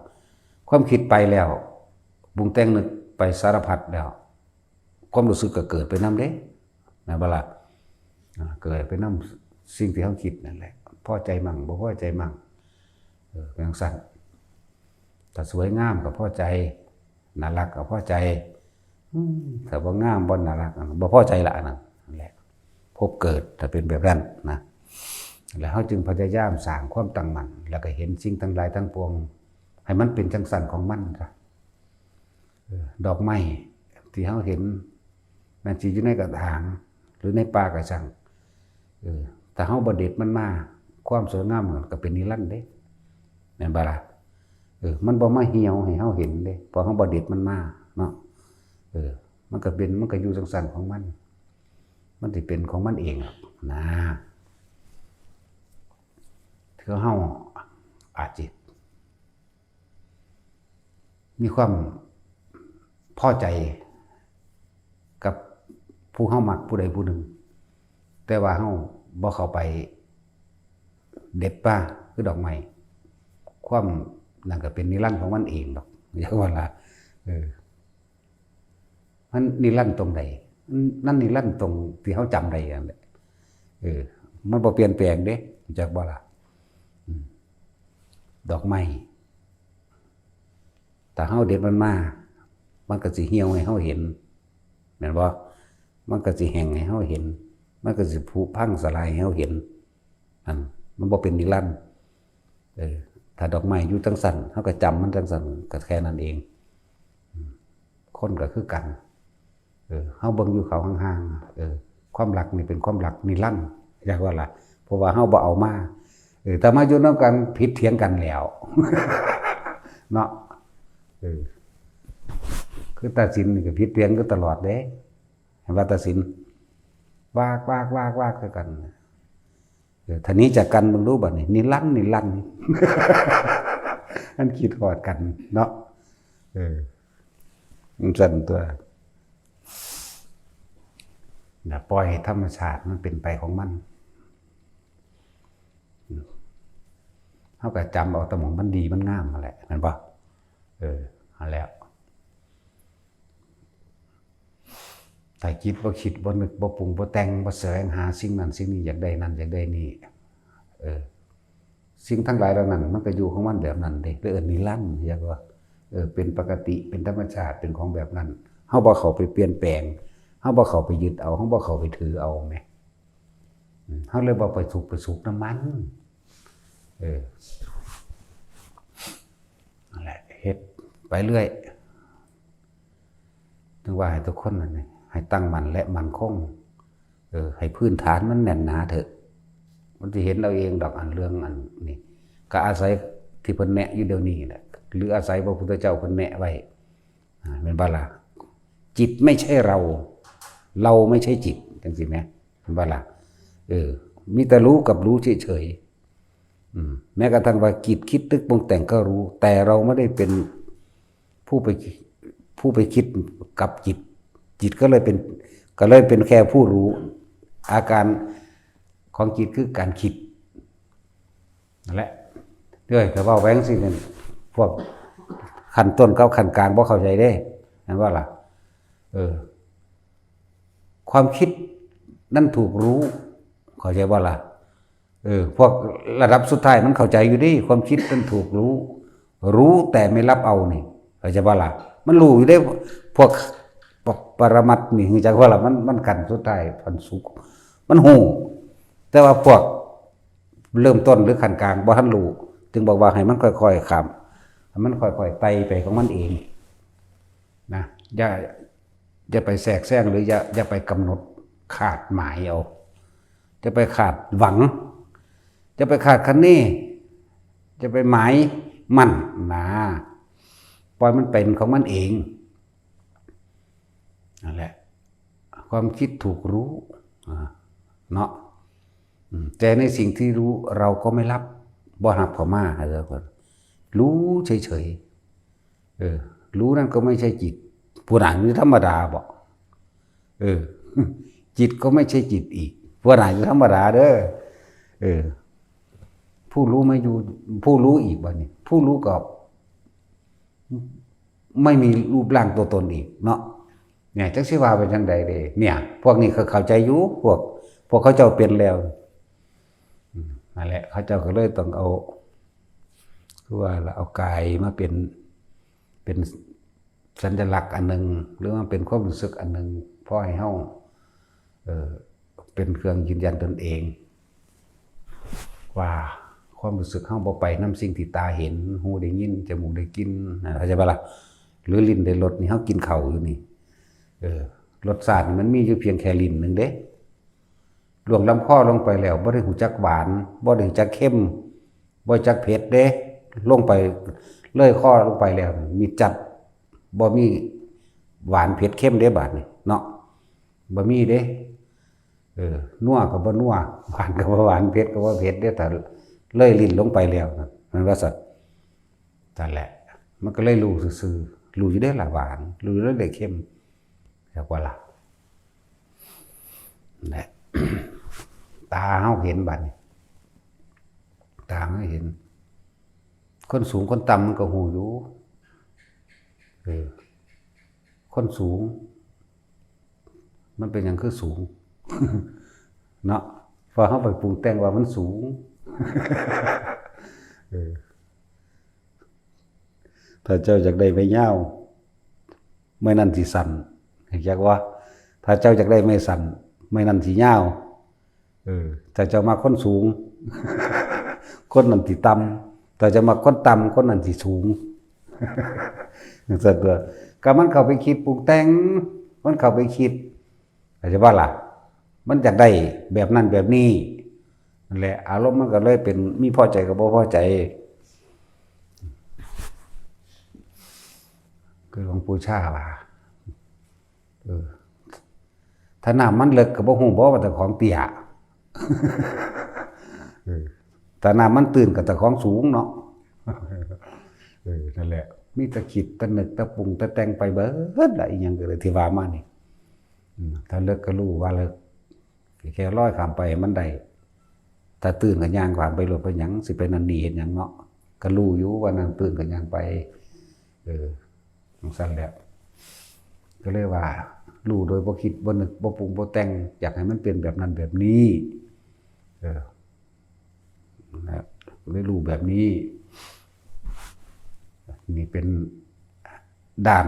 ความคิดไปแล้ว ปรุงแต่งนึกไปสารพัดแล้ว ความรู้สึกก็เกิดไปนำเด้ แม่นบ่ล่ะ? อ่า เกิดไปนำสิ่งที่เฮาคิดนั่นแหละ พอใจมั่ง บ่พอใจมั่ง เออ เป็นจั่งซั้น ถ้าสวยงามก็พอใจ น่ารักก็พอใจ อืม ถ้าบ่งาม บ่น่ารัก บ่พอใจละ อันนั้น นั่นแหละ ภพเกิด ถ้าเป็นแบบนั้นนะ แล้วเฮาจึงพยายามสร้างความตั้งมั่น แล้วก็เห็นสิ่งทั้งหลายทั้งปวง ให้มันเป็นจั่งซั้นของมันซะ เออ ดอกไม้ที่เฮาเห็น แม่นสิอยู่ในกระถาง หรือในป่าก็ช่าง เออ ถ้าเฮาบ่เด็ดมันมา ความสวยงามมันก็เป็นนิรันดร์เด้ แม่นบ่ล่ะ? เออ มันบ่มาเหี่ยวให้เฮาเห็นเด้ เพราะเฮาบ่เด็ดมันมาเนาะ เออ มันก็เป็น มันก็อยู่จั่งซั้นของมัน มันสิเป็นของมันเองหรอกนะ คือเฮาอาจสิ มีความพอใจกับผู้เฮามักผู้ใดผู้หนึ่ง แต่ว่าเฮาบ่เข้าไปเด็ดมาคือดอกไม้ ความนั่นก็เป็นนิรันดร์ของมันเองดอก อย่างว่าล่ะ เออ มันนิรันดร์ตรงใด? มัน มันนิรันดร์ตรงที่เฮาจำได้นั่นแหละ เออ มันบ่เปลี่ยนแปลงเด้ รู้จักบ่ล่ะ? อืม ดอกไม้ ถ้าเฮาเด็ดมันมา มันก็สิเหี่ยวให้เฮาเห็น แม่นบ่? มันก็สิแห้งให้เฮาเห็น มันก็สิผุพังสลายให้เฮาเห็น นั่น มันบ่เป็นนิรันดร์ เออ ถ้าดอกไม้อยู่จั่งซั้น เฮาก็จำมันจั่งซั้น ก็แค่นั้นเอง อืม คนก็คือกัน เออ เฮาเบิ่งอยู่เขาห่างๆ เออ ความรักนี่เป็นความรักนิรันดร์ อยากว่าล่ะ เพราะว่าเฮาบ่เอามา เออ ถ้ามาอยู่นำกันผิดเถียงกันแล้ว เนาะ เออ คือตาสินนี่ก็ผิดเถียงกันตลอดเด้ เห็นว่าตาสิน วาก วาก วาก วากคือกัน เออ ถ้าหนีจากกันเบิ่งดูบัดนี้ นิรันดร์ นิรันดร์ มันคิดฮอดกันเนาะ เออ มันซั่นตั๊ว นะ ปล่อยให้ธรรมชาติมันเป็นไปของมัน เฮาก็จำเอาแต่หม่องมันดีมันงามนั่นแหละ แม่นบ่? เออ นั่นแหละ ถ้าจิตบ่คิด บ่นึก บ่ปรุง บ่แต่ง บ่แสวงหาสิ่งนั้นสิ่งนี้ อยากได้นั่นอยากได้นี่ เออ สิ่งทั้งหลายเหล่านั้นมันก็อยู่ของมันแบบนั้นเด้ เลยเอิ้นนิรันดร์ เรียกว่า เออ เป็นปกติ เป็นธรรมชาติ เป็นของแบบนั้น เฮาบ่เข้าไปเปลี่ยนแปลง เฮาบ่เข้าไปยึดเอา เฮาบ่เข้าไปถือเอาแหม อืม เฮาเลยบ่ไปสุขไปสุขนำมัน เออ นั่นแหละ เฮ็ดไปเรื่อย ถึงว่าให้ทุกคนนั่นนี่ ให้ตั้งมั่นและมั่นคง เออ ให้พื้นฐานมันแน่นหนาเถอะ มันสิเห็นเอาเองดอก อันเรื่องอันนี้ ก็อาศัยที่เพิ่นแนะอยู่เดี๋ยวนี้แหละ หรืออาศัยพระพุทธเจ้าเพิ่นแนะไว้ อ่า แม่นบ่ล่ะ? จิตไม่ใช่เรา เราไม่ใช่จิต จั่งซี้แหม แม่นบ่ล่ะ? เออ มีแต่รู้กับรู้เฉยๆ อืม แม้กระทั่งว่าจิตคิดนึกปรุงแต่งก็รู้ แต่เราไม่ได้เป็นผู้ไป ผู้ไปคิดกับจิต จิตก็เลยเป็น ก็เลยเป็นแค่ผู้รู้ อาการของจิตคือการคิด นั่นแหละ เด้อ ถ้าเว้าไปจั่งซี้นั่น พวกขั้นต้นกับขั้นกลางบ่เข้าใจเด้ นั่นว่าล่ะ เออ ความคิดนั่นถูกรู้ เข้าใจว่าล่ะ เออ พวกระดับสุดท้ายมันเข้าใจอยู่เด้ ความคิดนั่นถูกรู้ รู้แต่ไม่รับเอานี่ เข้าใจว่าล่ะ มันรู้อยู่เด้ พวกปปรมัตถ์นี่ รู้จักว่าล่ะ มัน มันขั้นสุดท้าย ขั้นสูง มันรู้ แต่ว่าพวกเริ่มต้นหรือขั้นกลางบ่ทันรู้ จึงบอกว่าให้มันค่อยๆข้าม ให้มันค่อยๆไต่ไปของมันเอง นะ อย่า อย่าไปแทรกแซง หรืออย่า อย่าไปกำหนดคาดหมายเอา อย่าไปคาดหวัง อย่าไปคาดคะเน อย่าไปหมายมั่นนะ ปล่อยมันเป็นของมันเอง นั่นแหละ ความคิดถูกรู้ อ่า เนาะ อืม แต่ในสิ่งที่รู้เราก็ไม่รับ บ่รับเข้ามา เออ รู้เฉยๆ เออ รู้นั่นก็ไม่ใช่จิต ผู้นั้นนี่ธรรมดาบ่ เออ จิตก็ไม่ใช่จิตอีก ผู้นั้นนี่ธรรมดาเด้อ เออ ผู้รู้ไม่อยู่ ผู้รู้อีกบัดนี้ ผู้รู้ก็ ไม่มีรูปร่างตัวตนอีกเนาะ เนี่ย จักสิว่าเป็นจังใดเด้ เนี่ย พวกนี้เขาเข้าใจอยู่ พวก พวกเขาเจ้าเป็นแล้ว อืม นั่นแหละ เขาเจ้าก็เลยต้องเอา คือว่าล่ะ เอากายมาเป็น เป็นสัญลักษณ์อันหนึ่ง หรือว่าเป็นความรู้สึกอันหนึ่ง พอให้เฮา เอ่อ เป็นเครื่องยืนยันตนเอง ว่าความรู้สึกเฮาบ่ไปนำสิ่งที่ตาเห็น หูได้ยิน จมูกได้กลิ่น นะ เข้าใจปะล่ะ หรือลิ้นได้รสนี่ เฮากินข้าวอยู่นี่ เออ รสชาตินี่มันมีอยู่เพียงแค่ลิ้นหนึ่งเด้ ล่วงลำคอลงไปแล้ว บ่ได้รู้จักหวาน บ่ได้รู้จักเค็ม บ่รู้จักเผ็ดเด้ ลงไป เลยคอลงไปแล้ว มีจัด บ่มีหวานเผ็ดเค็มเด้ บาดนี้เนาะ บ่มีเด้ เออ นัวก็บ่นัว หวานก็บ่หวาน เผ็ดก็บ่เผ็ดเด้ ถ้าเลยลิ้นลงไปแล้วนะ มันว่าซั่น นั่นแหละ มันก็เลยรู้ซื่อๆ รู้อยู่เด้ล่ะหวาน รู้อยู่เด้เค็ม จักว่าล่ะ นั่นแหละ ตาเฮาเห็นบัดนี้ ตาเฮาเห็น คนสูงคนต่ำมันก็ฮู้อยู่ เออ คนสูง มันเป็นหยังคือสูง เนาะ เพราะเฮาไปปรุงแต่งว่ามันสูง เออ ถ้าเจ้าอยากได้ไม้ยาว ไม้นั่นสิสั้น อยากว่า ถ้าเจ้าอยากได้ไม้สั้น ไม้นั่นสิยาว เออ ถ้าเจ้ามักคนสูง คนนั้นสิต่ำ ถ้าเจ้ามักคนต่ำ คนนั้นสิสูง จังซั่นตัว ก็มันเข้าไปคิดปรุงแต่ง มันเข้าไปคิด เข้าใจปะล่ะ มันอยากได้แบบนั้นแบบนี้ นั่นแหละ อารมณ์มันก็เลยเป็น มีพอใจกับบ่พอใจ คือหลวงปู่ชาว่า เออ ถ้าน้ำมันเลิกก็บ่ฮู้บ่ว่าเจ้าของเตี้ย เออ ถ้าน้ำมันตื้นก็เจ้าของสูงเนาะ เออ นั่นแหละ มีแต่คิดแต่นึกแต่ปรุงแต่แต่งไปเบิดละ อีหยังก็เลยที่ว่ามานี่ อืม ถ้าเลิกก็รู้ว่าเลิก แค่ลอยข้ามไปให้มันได้ ถ้าตื้นก็ย่างข้ามไปโลด ไปหยัง สิไปนั่นนี่เฮ็ดหยังเนาะ ก็รู้อยู่ว่าน้ำตื้นก็ย่างไป เออ จังซั่นแหละ ก็เลยว่า รู้โดยบ่คิดบ่นึกบ่ปรุงบ่แต่ง อยากให้มันเป็นแบบนั้นแบบนี้ เออ นะ เลยรู้แบบนี้ นี่เป็นด้าน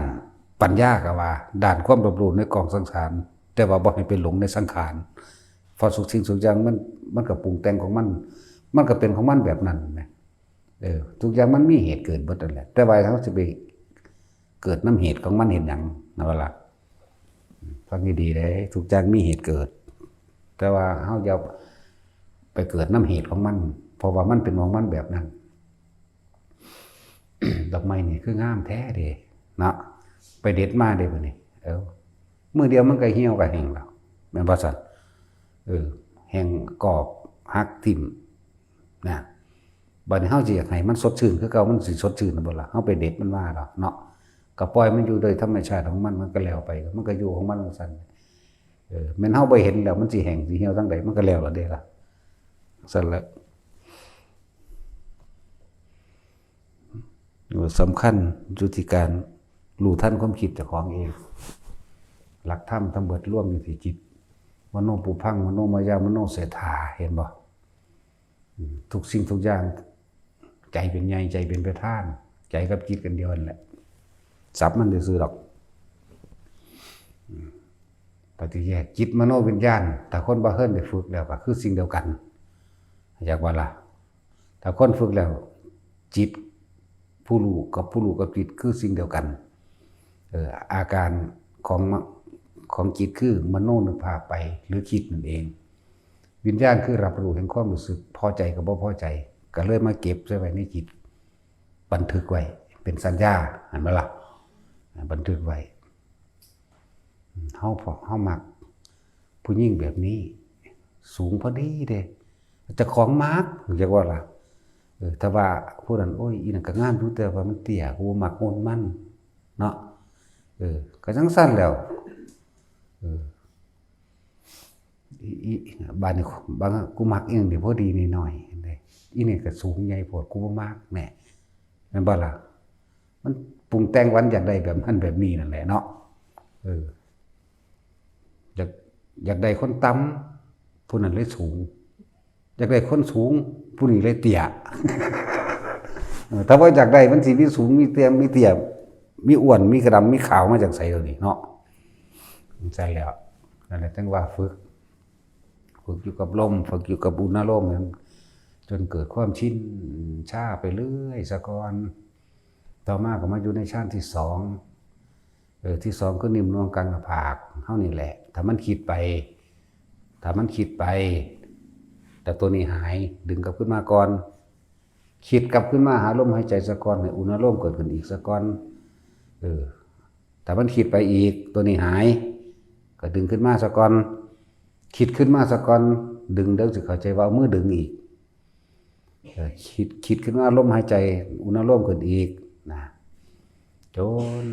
ปัญญาก็ว่า ด้านความรอบรู้ในกองสังขาร แต่ว่าบ่ให้ไปหลงในสังขาร เพราะทุกสิ่งทุกอย่างมัน มันก็ปรุงแต่งของมัน มันก็เป็นของมันแบบนั้นแหม เออ ทุกอย่างมันมีเหตุเกิดเบิดนั่นแหละ แต่ว่าเฮาสิไปเกิดนำเหตุของมันเฮ็ดหยัง นั่นว่าล่ะ ฟังดีๆเด้ ทุกอย่างมีเหตุเกิด แต่ว่าเฮาอย่าไปเกิดนำเหตุของมัน เพราะว่ามันเป็นของมันแบบนั้น ดอกไม้นี่คืองามแท้เด้ เนาะ ไปเด็ดมาเด้บัดนี้ เอ้า มื้อเดียวมันก็เหี่ยวก็แห้งแล้ว แม่นบ่ซั่น เออ แห้งกรอบ หักทิ่ม นะ บัดนี้เฮาสิอยากให้มันสดชื่นคือเก่า มันสิสดชื่นบ่ล่ะ เฮาไปเด็ดมันมาดอกเนาะ ก็ปล่อยมันอยู่โดยธรรมชาติของมัน มันก็แล้วไป มันก็อยู่ของมันจั่งซั่น เออ แม่นเฮาบ่เห็นแล้ว มันสิแห้งสิเหี่ยวจั่งใด มันก็แล้วแล้วเด้ล่ะ ซั่นละ สำคัญอยู่ที่การ รู้ทันความคิดเจ้าของเอง หลักธรรมทั้งเบิดรวมอยู่ที่จิต มโนปุพพัง มโนมายา มโนเศรษฐา เห็นบ่ อืม ทุกสิ่งทุกอย่าง ใจเป็นใหญ่ ใจเป็นประธาน ใจกับจิตกันเดียวนั่นแหละ สับมันซื่อๆดอก อืม ปฏิแยกจิตมโนวิญญาณ ถ้าคนบ่เฮิ่นได้ฝึกแล้วก็คือสิ่งเดียวกัน อยากว่าล่ะ ถ้าคนฝึกแล้ว จิตผู้รู้กับผู้รู้กับจิตคือสิ่งเดียวกัน เอ่อ อาการของมะ-, ของจิตคือมโนนึกภาพไป หรือคิดนั่นเอง วิญญาณคือรับรู้แห่งความรู้สึก พอใจกับบ่พอใจ ก็เลยมาเก็บใส่ไว้ในจิต บันทึกไว้ เป็นสัญญา หันมาล่ะ บันทึกไว้ เฮาพอ เฮามักผู้หญิงแบบนี้ สูงพอดีเด้ เจ้าของมัก อยากว่าล่ะ เออ ถ้าว่าผู้นั้น โอ้ย อีนั่นก็งามอยู่ แต่ว่ามันเตี้ย กูบ่มักคนมัน เนาะ เออ ก็จั่งซั่นแหล้ว เออ อี อี บาดนี้ บาง กูมักอีหยังนี่พอดีน้อยๆ เด้ อีนี่ก็สูงใหญ่โพด กูบ่มัก แหน่ แม่นบ่ล่ะ มันปรุงแต่งวันอยากได้แบบนั้นแบบนี้นั่นแหละเนาะ เออ อยาก อยากได้คนต่ำ ผู้นั้นเลยสูง อยากได้คนสูง ผู้นี้เลยเตี้ย เออ ถ้าว่าอยากได้มันสิมีสูง มีเตี้ย มีเตี้ย มีอ้วน มีกระดำ มีขาวมาจากไสเดี๋ยวนี้เนาะ ใช่แล้ว นั่นแหละ จั่งว่าฝึก ฝึกอยู่กับลม ฝึกอยู่กับอุณาโลมนั้น จนเกิดความชินชาไปเรื่อยซะก่อน ต่อมาก็มาอยู่ในฌานที่สอง เออ ที่สองคือนิ่มนวลกลางหน้าผากเฮานี่แหละ ถ้ามันคิดไป ถ้ามันคิดไป แต่ตัวนี้หาย ดึงกลับขึ้นมาก่อน คิดกลับขึ้นมาหาลมหายใจซะก่อน ให้อุณาโลมเกิดขึ้นอีกซะก่อน เออ ถ้ามันคิดไปอีก ตัวนี้หาย ก็ดึงขึ้นมาซะก่อน คิดขึ้นมาซะก่อน ดึง เดี๋ยวสิเข้าใจว่าเอามือดึงอีก เออ คิด คิดขึ้นมา ลมหายใจ อุณาโลมขึ้นอีกนะ จน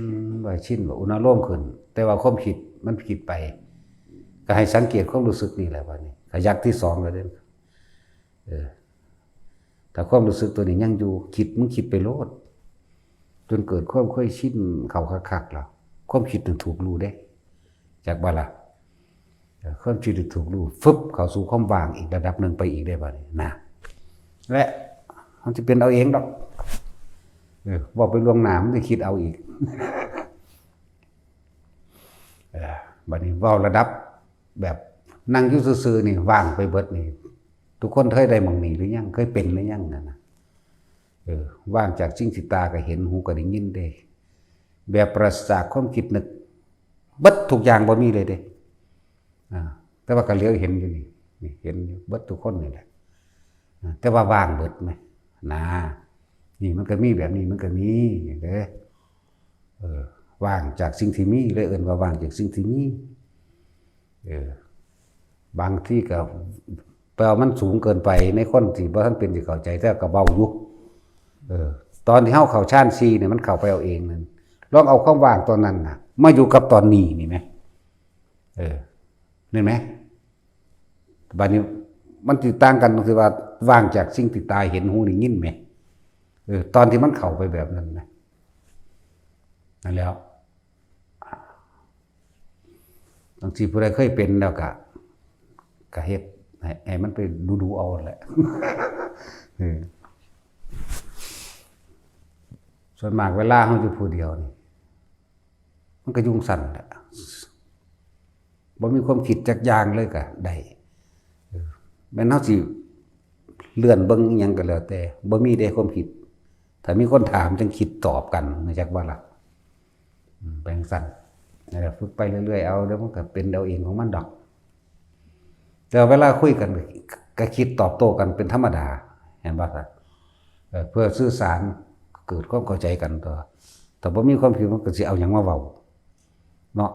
ว่าชินว่าอุณาโลมขึ้น แต่ว่าความคิดมันคิดไป ก็ให้สังเกตความรู้สึกนี่แหละ บัดนี้ ขยักที่สองแล้วเด้อ เออ ถ้าความรู้สึกตัวนี้ยังอยู่ คิด มึงคิดไปโลด จนเกิดความเคยชินเข้าคักๆแล้ว ความคิดนั้นถูกรู้เด้ จักบ่ล่ะ เออ ความคิดนั้นถูกรู้ ฟึบ เข้าสู่ความว่างอีกระดับหนึ่งไปอีกได้บัดนี้นะ และมันสิเป็นเอาเองดอก เออ เว้าไปล่วงหน้า มันสิคิดเอาอีก เออ บัดนี้เว้าระดับแบบนั่งอยู่ซื่อๆนี่ ว่างไปเบิดนี่ ทุกคนเคยได้หม่องนี้หรือยัง เคยเป็นหรือยังนั่นนะ เออ ว่างจากสิ่งที่ตาก็เห็น หูก็ได้ยินเด้ แบบปราศจากความคิดนึก เบิดทุกอย่างบ่มีเลยเด้ อ่า แต่ว่าก็เหลียวเห็นอยู่นี่ นี่เห็นอยู่เบิดทุกคนนี่แหละ อ่า แต่ว่าว่างเบิดไหม นะ นี่มันก็มีแบบนี้ มันก็มีเด้ เออ ว่างจากสิ่งที่มี เลยเอิ้นว่าว่างจากสิ่งที่มี เออ บางทีก็แปลว่ามันสูงเกินไป ในคนที่บ่ทันเป็นสิเข้าใจ แต่ก็เว้าอยู่ เออ ตอนที่เฮาเข้าฌานสี่เนี่ย มันเข้าไปเอาเองนั่น ลองเอาความว่างตอนนั้นน่ะ มาอยู่กับตอนนี้นี่ไหม เออ เห็นไหม บัดนี้มันสิต่างกันตรงที่ว่า ว่างจากสิ่งที่ตาเห็น หูได้ยินไหม เออ ตอนที่มันเข้าไปแบบนั้นนะ นั่นแหล้ว บางทีผู้ใดเคยเป็นแล้วก็ ก็เฮ็ดให้ ให้มันไปดูๆเอาแหละ เออ ส่วนมากเวลาเฮาอยู่ผู้เดียวนี่ มันก็อยู่จั่งซั้นแหละ บ่มีความคิดจักอย่างเลยก็ได้ เออ แม่นเฮาสิเลื่อนเบิ่งอิหยังก็แล้วแต่ บ่มีเด้ความคิด ถ้ามีคนถามจั่งคิดตอบกัน รู้จักบ่ล่ะ อืม เป็นจั่งซั้น นั่นแหละ ฝึกไปเรื่อยๆเอา เดี๋ยวมันก็เป็นเอาเองของมันดอก แต่เวลาคุยกันก็คิดตอบโต้กันเป็นธรรมดา เห็นบ่ล่ะ เออ เพื่อสื่อสาร เกิดความเข้าใจกันต่อ ถ้าบ่มีความคิดมันก็สิเอาหยังมาเว้า เนาะ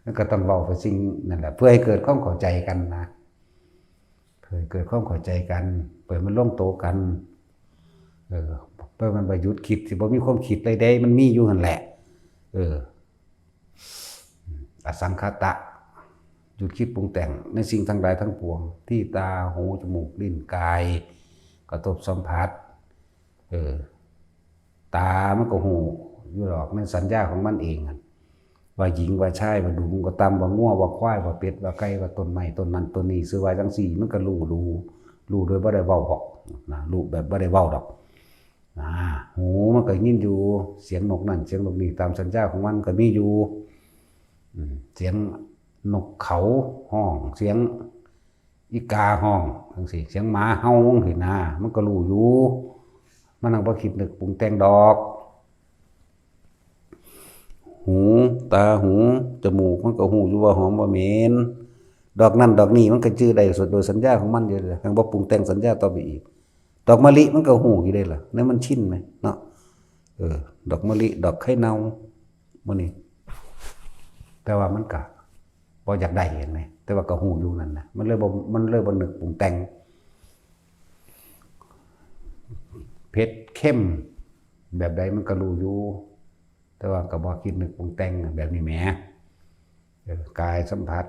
มันก็ต้องเว้าไปสิ่งนั่นแหละ เพื่อให้เกิดความเข้าใจกันนะ เพื่อให้เกิดความเข้าใจกัน เพื่อมันลงโตกัน เออ เพื่อมันบ่หยุดคิด สิบ่มีความคิดใดๆ มันมีอยู่หั่นแหละ เออ อสังขตะ หยุดคิดปรุงแต่งในสิ่งทั้งหลายทั้งปวง ที่ตา หู จมูก ลิ้น กาย กระทบสัมผัส เออ ตามันก็ฮู้ อยู่ดอกในสัญญาของมันเองหั่น ว่าหญิงว่าชาย ว่าดุมว่าต่ำ ว่างัวว่าควาย ว่าเป็ดว่าไก่ ว่าต้นไม้ต้นนั้นต้นนี้ ซื่อว่าจั่งซี้ มันก็ฮู้ฮู้ฮู้โดยบ่ได้เว้าดอกนะ ฮู้แบบบ่ได้เว้าดอกนะ หูมันก็ยินอยู่ เสียงนกนั่นเสียงนกนี่ ตามสัญญาของมันก็มีอยู่ อืม เสียงนกเขาฮ้อง เสียงอีกาฮ้องจั่งซี้ เสียงหมาเห่าจั่งซี้นะ มันก็ฮู้อยู่ มันหั้นบ่คิดนึกปรุงแต่งดอก หู ตา หู จมูก มันก็ฮู้อยู่ว่าหอมว่าเหม็น ดอกนั่นดอกนี้มันก็จื่อได้โดยสัญญาของมันอยู่แล้ว แฮ่งบ่ปรุงแต่งสัญญาต่อไปอีก ดอกมะลิมันก็ฮู้อยู่เด้ล่ะ ในมันชินไหมเนาะ เออ ดอกมะลิ ดอกไข่เน่า มื้อนี้ แต่ว่ามันก็บ่อยากได้ เห็นไหม แต่ว่าก็ฮู้อยู่นั่นนะ มันเลยบ่ มันเลยบ่นึกปรุงแต่ง เผ็ดเค็มแบบใดมันก็ฮู้อยู่ แต่ว่าก็บ่คิดนึกปรุงแต่งแบบนี้แหม เออ กายสัมผัส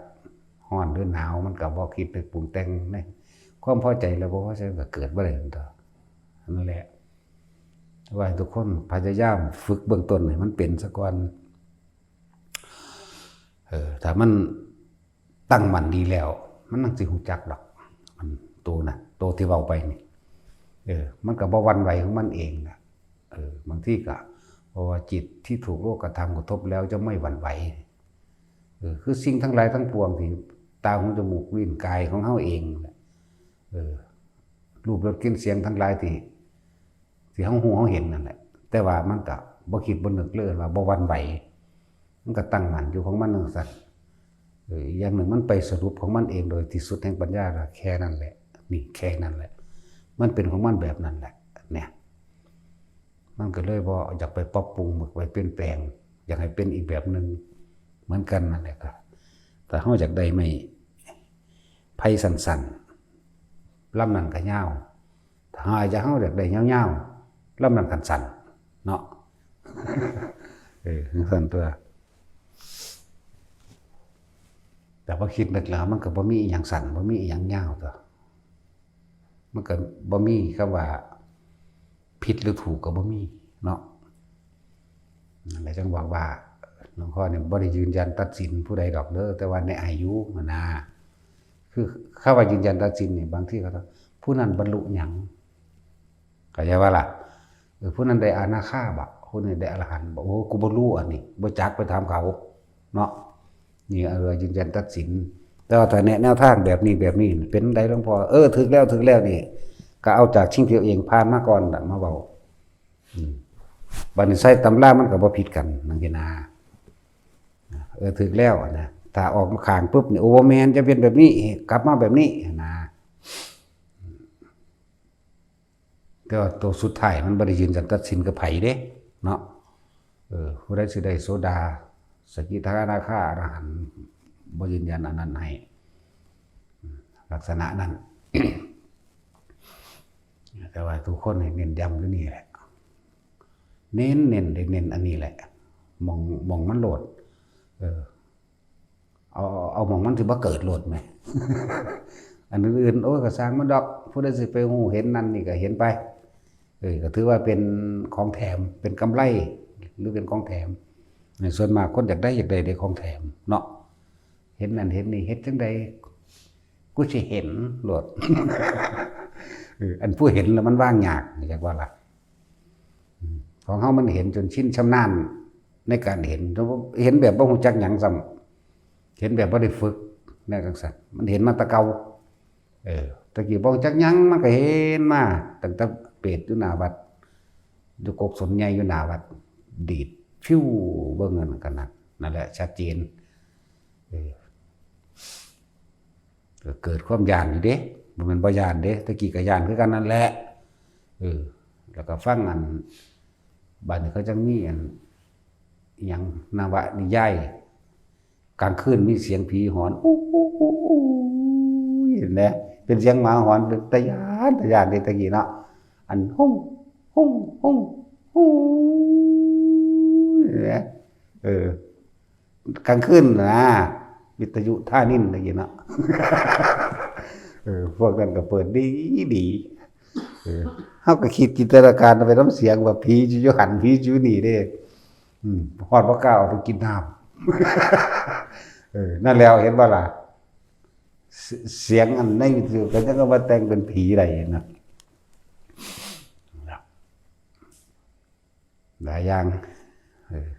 ร้อนหรือหนาว มันก็บ่คิดนึกปรุงแต่งในความพอใจและบ่พอใจก็เกิดบ่ได้หั่นตั๊ว นั่นแหละ ว่าให้ทุกคนพยายามฝึกเบื้องต้นให้มันเป็นซะก่อน เออ ถ้ามันตั้งมั่นดีแล้ว มันจั่งสิฮู้จักดอก อันโตน่ะ โตที่เว้าไปนี่ เออ มันก็บ่หวั่นไหวของมันเองน่ะ เออ บางทีก็ เพราะว่าจิตที่ถูกโลกธรรมกระทบแล้วจะไม่หวั่นไหว เออ คือสิ่งทั้งหลายทั้งปวงที่ตา หู จมูก ลิ้น กายของเฮาเองแหละ เออ รูป รส กลิ่น เสียงทั้งหลายที่ ที่เฮาฮู้เฮาเห็นนั่นแหละ แต่ว่ามันก็บ่คิดบ่นึกเลยว่าบ่หวั่นไหว มันก็ตั้งมั่นอยู่ของมันจั่งซั้น เออ อย่างหนึ่งมันไปสรุปของมันเองโดยที่สุดแห่งปัญญา แค่นั้นแหละ นี่แค่นั้นแหละ มันเป็นของมันแบบนั้นแหละ เนี่ย มันก็เลยบ่อยากไปปรับปรุง บ่ไปเปลี่ยนแปลง อยากให้เป็นอีกแบบหนึ่งเหมือนกันนั่นแหละครับ แต่เฮาอยากได้ไม้ไผ่สั้นๆ ลำนั้นก็ยาว ถ้าหากเฮาอยากได้ยาวๆ ลำนั้นคันสั้นเนาะ เออ จั่งซั้นตั๊ว แต่พอคิดนึกแล้วมันก็บ่มีอีหยังสั้น บ่มีอีหยังยาวตั๊ว มันก็บ่มีคำว่าผิดหรือถูกก็บ่มีเนาะ นั่นแหละจั่งบอกว่า หลวงพ่อเนี่ยบ่ได้ยืนยันตัดสินผู้ใดดอกเด้อ แต่ว่าแนะให้อยู่หั้นนะ คือคำว่ายืนยันตัดสินนี่ บางทีเขาต้อง ผู้นั้นบรรลุหยัง เข้าใจบ่ล่ะ เออ ผู้นั้นได้อนาคาบ่ ผู้นี้ได้อรหันต์บ่ โอ้ กูบ่ฮู้อันนี้ บ่จัก ไปถามเขาเนาะ นี่ เออ ยืนยันตัดสิน แต่ว่าถ้าแนะแนวทางแบบนี้ แบบนี้ เป็นใดหลวงพ่อ เออ ถูกแล้ว ถูกแล้วนี่ ก็เอาจากสิ่งที่ตัวเองผ่านมาก่อนน่ะมาเว้า อืม บัดนี้ใส่ตำรามันก็บ่ผิดกัน จั่งซี้นะ เออ ถูกแล้วนะ ถ้าออกมาข้างปุ๊บนี่ โอ้ บ่แม่น จะเป็นแบบนี้ กลับมาแบบนี้นะ แต่ว่าตัวสุดท้ายมันบ่ได้ยืนยันตัดสินกับไผเด้ เนาะ เออ ผู้ใดสิได้โสดา สกิทาคา อนาคา อรหันต์ บ่ยืนยันอันนั้นให้ ลักษณะนั้น แต่ว่าทุกคนให้เน้นย้ำอยู่นี่แหละ เน้น เน้น ได้เน้นอันนี้แหละ หม่อง หม่องมันโลด เออ เอา เอาหม่องมันสิบ่เกิดโลดแหม อันอื่นๆ โอ้ย ก็ซ่างมันดอก ผู้ใดสิไปฮู้เห็นนั่นนี่ก็เห็นไป เออ ก็ถือว่าเป็นของแถม เป็นกำไร หรือเป็นของแถม ในส่วนมากคนอยากได้ อยากได้ได้ของแถมเนาะ เห็นนั่นเห็นนี่ เฮ็ดจั่งใด กูสิเห็นโลด เออ อันผู้เห็นแล้วมันวางยาก จักว่าล่ะ อืม ของเฮามันเห็นจนชินชำนาญในการเห็น เห็นแบบบ่ฮู้จักหยังซ้ำ เห็นแบบบ่ได้ฝึก แนวจั่งซั้น มันเห็นมาแต่เก่า เออ ตะกี้บ่ฮู้จักหยัง มันก็เห็นมาตั้งแต่เปรตอยู่หน้าวัด อยู่กกสนใหญ่อยู่หน้าวัด ดีดฟิว เบิ่งนั่นขนาด นั่นแหละ ชัดเจน เออ ก็เกิดความย้านอยู่เด้ บ่แม่นบ่ย้านเด้ ตะกี้ก็ย้านคือกันนั่นแหละ เออ แล้วก็ฟังอัน บัดนี้เขาจั่งมีอัน อิหยัง นวนิยาย กลางคืนมีเสียงผีหอน อู้อู้อู้อู้ เห็นไหม เป็นเสียงหมาหอน เป็นตาย้าน ตาย้านเด้ ตะกี้เนาะ อัน ฮุ้ง ฮุ้ง ฮุ้ง ฮู้ เห็นไหม เออ กลางคืนนะ วิทยุท่านินตะกี้เนาะ เออ พวกนั้นก็เปิดดีดี เออ เฮาก็คิดจินตนาการไปนำเสียงว่าผีอยู่หั่น ผีอยู่นี่เด้ อืมฮอดบ่กล้าออกไปกินน้ำ เออ นั่นแล้วเห็นบ่ล่ะ เส- เสียงอันในวิทยุก็ยังเอามาแต่งเป็นผีได้นะ หลายอย่าง เออ